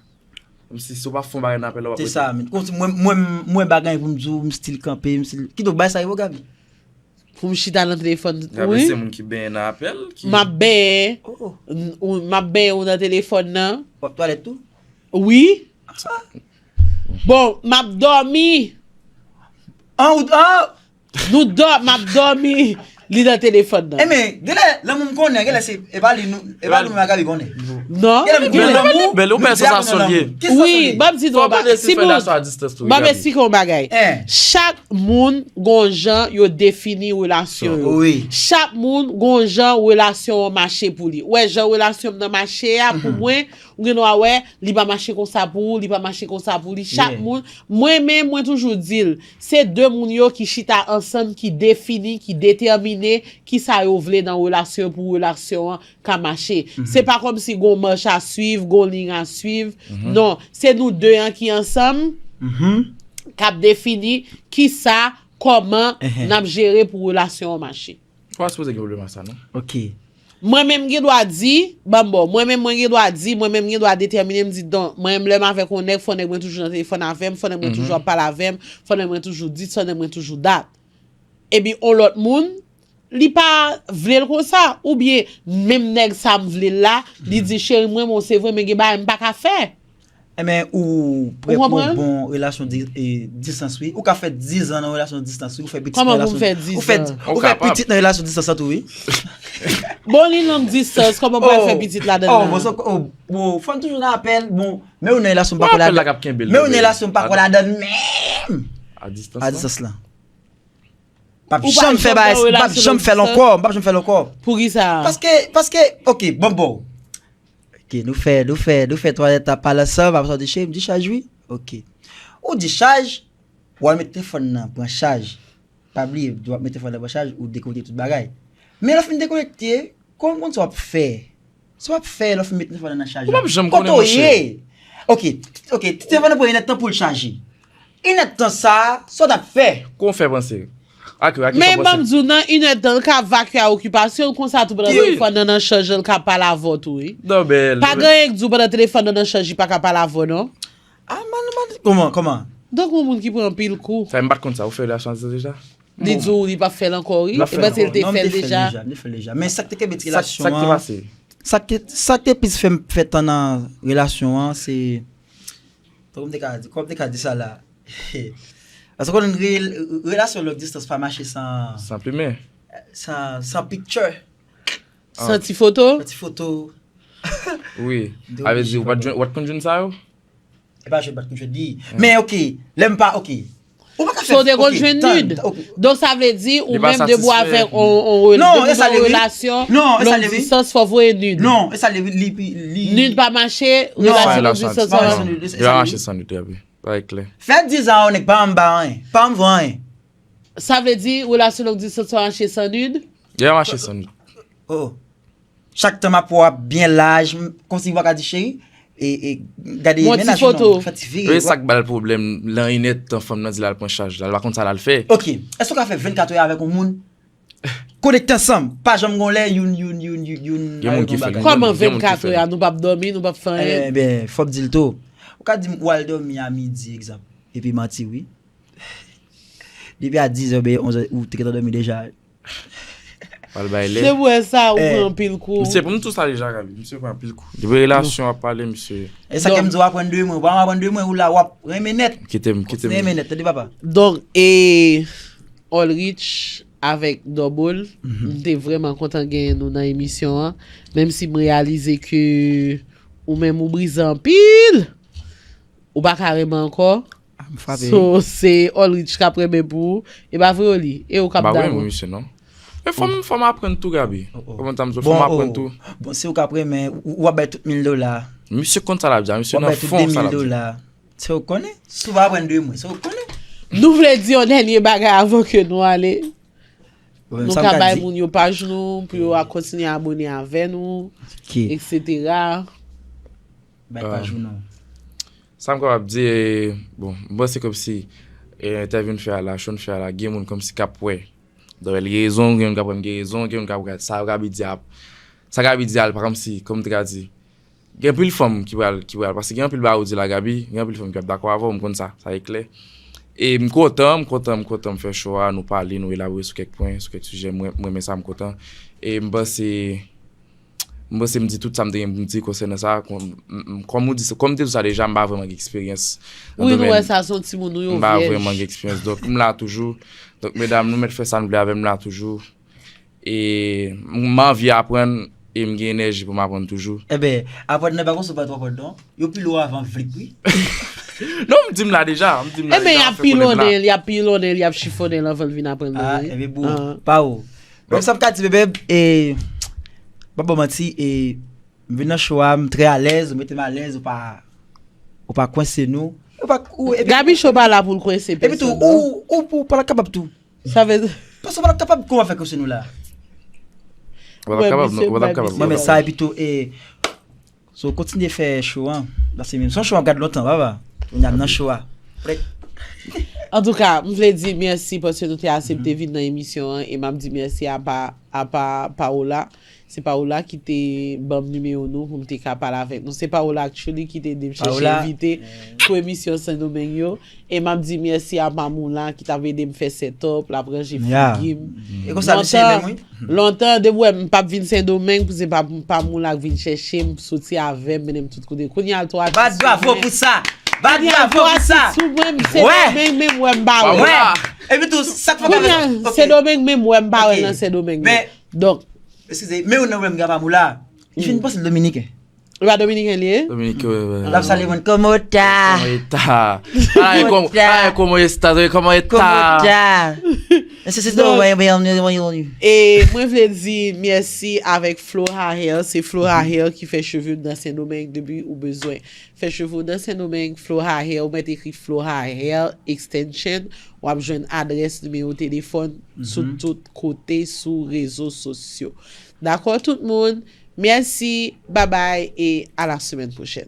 Kòmsi si w pa fè yon bagay nan apèl la, w ap rete. Se sa, men. Kòmsi mwen, mwen, mwen pa gen anyen pou m di w, m still kanpe, m still. Kidonk, bagay sa rive w, Gaby? Pou m chita nan telefòn, wi. Gaby se moun ki benyen nan apèl, ki. M ap benyen. Oh, oh. N-, ou, m ap benyen ou nan telefòn nan. W ap twalèt tou? Wi. Ah. Bon, m ap dòmi. An, ou, an, Nou dò, m ap dòmi, li nan telefòn nan. Enben, genlè, lanmou m konnen, genlè se, e pa li nou, e pa nou menm ak Gaby konnen. Non. Genlè m konnen lanmou, Bèl, ou pè sansasyon l ye. Wi, ban m di nou yon bagay. Timoun, ban m eksplike yon bagay. Chak moun gon jan yo defini relasyon yo. Wi. Chak moun gon jan relasyon an mache pou li. Ou wè jan relasyon m nan mache a, pou mwen, ou gen dwa wè, li pa mache konsa pou ou, li pa mache konsa pou li. Chak moun, mwen menm, mwen toujou di l, se de moun yo ki chita ansanm, ki defini, ki detèmine kisa yo vle nan relasyon pou relasyon an ka mache. Se pa kòmsi gon mach a swiv, gon liy a swiv. Non, se nou de an ki ansanm, k ap defini kisa, kòman n ap jere pou relasyon an mache. pa sipoze gen pwoblèm a sa, non. Ok. Mwen menm gen dwa di, ban m bon, mwen menm mwen gen dwa di, mwen menm gen dwa detèmine, m di, don, mwen menm lè m avèk yon nèg, fò nèg mwen toujou nan telefòn avè m, fò nèg mwen toujou ap pale avè m, fò nèg mwen toujou dit, fò nèg mwen toujou dat. Epi yon lòt moun, li pa vle l konsa, oubyen menm nèg sa m vle l la, li di, cheri m renmen w, se vre, men gen bagay m pa ka fè. Enben, ou prè Ou pou konprann? Yon bon relasyon di, e, distans, wi. Ou ka fè diz an nan relasyon distans, wi. Ou fè pitit nan Kòman pou m relasyon fè diz ou fè, an? ou Ou fè kapab. Pitit nan relasyon distans la tou, wi. Bon, li long distans, kòman pou fè pitit ladan Oh, la? Bon, so, oh, bon, fò n toujou nan apèl, bon, men ou nan relasyon m pa Bon, kwè apèl la ladan. k ap kenbe l, Men ou men nan relasyon m pa kwè ladan. Ladan menm. A distans. A La. Distans la. M p ap Ou pa janm fè janm bagay, fè m p ap relasyon janm fè l long ankò, m p ap janm fè l ankò. Poukisa? Paske, paske, ok, bon, bon. Ok, nou fè, nou fè, nou fè twa etap pale ansanm, apre sa w di, cheri, m dichaj wi. Ok. Ou dichaj, w al met telefòn nan, pran chaj. Pa bliye, w ap met telefòn nan pran chaj, ou dekonekte tout bagay. Men lè w fin dekonekte, kòman w konn sa w ap fè? Sa w ap fè lè w fin met telefòn nan nan chaj la? Ou p ap janm konnen, Kote w monchè. ye? Ok, ok, telefòn nan pran inèdtan pou l chaje. Inèdtan sa, sa w t ap fè? Kon fè panse. Ak, ak, Men ban m di w nan inèdtan l ka vakye a okipasyon l konsa tou pandan Wi. telefòn nan nan chaj l ka pale avè w tou wi. Dobèl. Pa gen anyen k di w pandan telefòn nan nan chaj li pa ka pale avè w non. Ah, man, man, kòman, kòman? Donk yon moun ki pran anpil kou. Sa m pa t konn sa, ou fè relasyon a distans deja? Li di w li p ap fè l ankò wi. L ap E fè panse l te Non, fè m l te fè l deja. deja, m te fè l deja. Men sa k te kenbe ti Sa sa k te relasyon an, pase? sa k te, sa k te plis fè m fè tan nan relasyon an, se, kòman m te ka di, kòman m te ka di sa la? Paske konnen re, relasyon long distans pa mache san, San plimen. san, san picture, San ti foto? san ti foto. Wi. De A vle di, obligé ou pa t pa jwenn, ou pa t konn jwenn sa yo? E pa jwenn, pa t konn jwenn li. Men ok, lè m pa, ok. Ou pa ka fè. So w te konn Ok, jwenn tann, nud. Ok. Donk sa vle di ou Li pa menm depi w ap satisfè. fè on, on, Non, depi e sa nan li wi. Relasyon Non, e sa long li wi. Distans fò voye nud. Non, e sa li, li, li, li. Nud pa mache, Non. relasyon long Relasyon distans distans. pa Relasyon mache. nud, e sa Yo pa li mache wi. san nud, wi. Pa eklè. Fè diz an, nèg pa anba anyen, pa anvan anyen. Sa vle di relasyon long distans pa mache san nud? Yo pa mache san nud. Oh. Chak tan m ap wè w ap byen laj, m- kòmsi w pa ka di cheri, e, e, gade Bon, ti mennaj foto. Ou non, fè ti vire. E sa k ba l pwoblèm, lan inèdtan fanm nan di l al pran chaj la, l pa konn sa l al fè. Ok, èske w ka fè vennkat è avèk yon moun? Konekte ansanm, pa janm gon lè youn, youn, youn, youn, youn. Gen moun ki fè l. Kòman Gen moun ki vennkat fè è l. a nou p ap dòmi, nou p ap fè anyen? Ebyen, fò m di l tou. Ou ka di m ou al dòmi a midi, egzanp, epi manti, wi. Depi a diz è oubyen onz è, ou te gentan dòmi deja. Al bay lè. Se pou wè sa, ou Eh. pran anpil kou. Misye, pou m tou sa deja, Gaby. Misye pran anpil kou. Depi relasyon ap pale, misye. E sa ke m di w aprann de mwen, ou pa aprann de mwen, ou la w ap renmen nèt. Kite m, kite m. Renmen nèt, tande papa. Donk, e Olrich avèk Double, m te vrèman kontan genyen nou nan emisyon an. Menm si m reyalize ke ou menm ou brize anpil, ou pa ka renmen ankò. Ah, m frape. So, se Olrich k ap renmen pou ou. E pa vre, Oli? E ou k ap Ba wi, damou? Misye, non. Men fò m, fò m aprann tou, Gaby. Oh, oh. Kòman ta m di, fò m aprann tou. Bon, si w ka renmen, ou, w ap bay tout mil dola. Misye konn sa l ap di, W misye ap nan bay tout fon de sa l mil ap di. Dola. Se w konnen? Si w pa aprann de mwen, se w konnen? Nou vle di yon dènye bagay avan ke nou ale. Bon, Nou sa m ka ka bay di. Moun yo paj nou, pou yo a kontinye abone avè nou, Ki? Etsetera. Bay paj ou non. Sa m kapab di, e, bon, m panse kòmsi, e, entèvyou n fè a la, show n fè a la, gen moun kòmsi k ap wè. Donk, li gen rezon, gen moun k ap wè m gen rezon, gen moun k ap wè sa Gaby di a, sa Gaby di a, pa kòmsi, kòm m te ka di. Gen anpil fanm ki pral, ki pral, paske gen anpil bagay ou di la, Gaby, gen anpil fanm ki ap dakò avè w, m konn sa, sa e klè. E m kontan, m kontan, m kontan m fè show a, nou pale, nou elabore sou kèk pwen, sou kèk sijè, mwen, mwen renmen sa, m kontan. E m panse, m panse m di tout sa m te gen pou m di konsènan sa, kon- m- m- kòm ou di, kòm m te di sa deja, m pa vrèman gen eksperyans. nan Wi, nou domèn- wè sa, se yon timoun, ou yon M pa vyèj. Vrèman gen eksperyans. Donk, m la toujou. Donk, medam, nou mèt fè sa nou vle avè m, m la toujou. E m anvi aprann, e m gen enèji pou m aprann toujou. Eben, aprann nan pa konsa pa twò aprann non. Yo pile w avan vlik, wi. Non, m di m la deja, m di m la Ebyen, y deja, ap fè konnen m la. Pilonnen l, y ap pilonnen l, y ap chifonnen l anvan l vin aprann Ah, nan, wi. ebyen, bon, Ah. pa ou. Menm sa m ka di, bebe, e, m pa ba w manti, e, m vin nan show a, m trè alèz, ou mete m alèz, ou pa, ou pa kwense nou. Ou pa, ou, epi Gaby Show pa la pou l kwense Epi tou, pèsòn, non. ou, ou, ou pa kapab tou. Sa vle di Paske ou pa kapab, kòman fè kwense nou la? Ou pa t ap kapab, non, ou pa t ap kapab. Mwen, men sa, epi tou, e, so, kontinye fè show an. Paske menm, se yon show an gad lontan, papa. Ou nan show a. Prèt. Antouka, m vle di mèsi paske nou te aksepte vin nan emisyon an e m ap di mèsi apa apa Paola. Se Paola ki te ban m nimewo nou pou m te ka pale avèk nou. Se Paola actually ki te ede m chèche envite pou emisyon Sendomeng yo. E m ap di mèsi apa Moula ki t ap ede m fè set up, l ap ranje figi m. E konsa misye menm wi. Lontan depi w wè m p ap vin Sendomeng pou se pa pa Moula k vin chèche m, soti avè m, mennen m tout kote. Kounye a l tou atis. Bat bravo pou sa. Bat bravo pou sa. Sou mwen, m Sendomeng menm wè m pa wè. Epi tou sa k fè Kounye a Sendomeng menm wè m pa wè nan Sendomeng. Donk eskize, men ou nan wè m gen apa Moula. Li fin panse l dominiken. Li pa dominiken li ye? Dominiken, wi, wi. L ap salye mwen. Komo ta? Komo eta? Ay, komo eta? Komo eta? Komo eta? Ese se do mwen mwen mwen mwen. E mwen vle di mèsi avèk Floha Hair. Se Floha Hair ki fè cheve m nan Sendomeng depi ou bezwen fè cheve w nan Sendomeng. Floha Hair, ou mèt ekri Floha Hair Extension. W ap jwenn adrès, nimewo telefòn sou tout kote sou rezo sosyo. Dakò tout moun? Mèsi, babay e a la semèn pwochèn.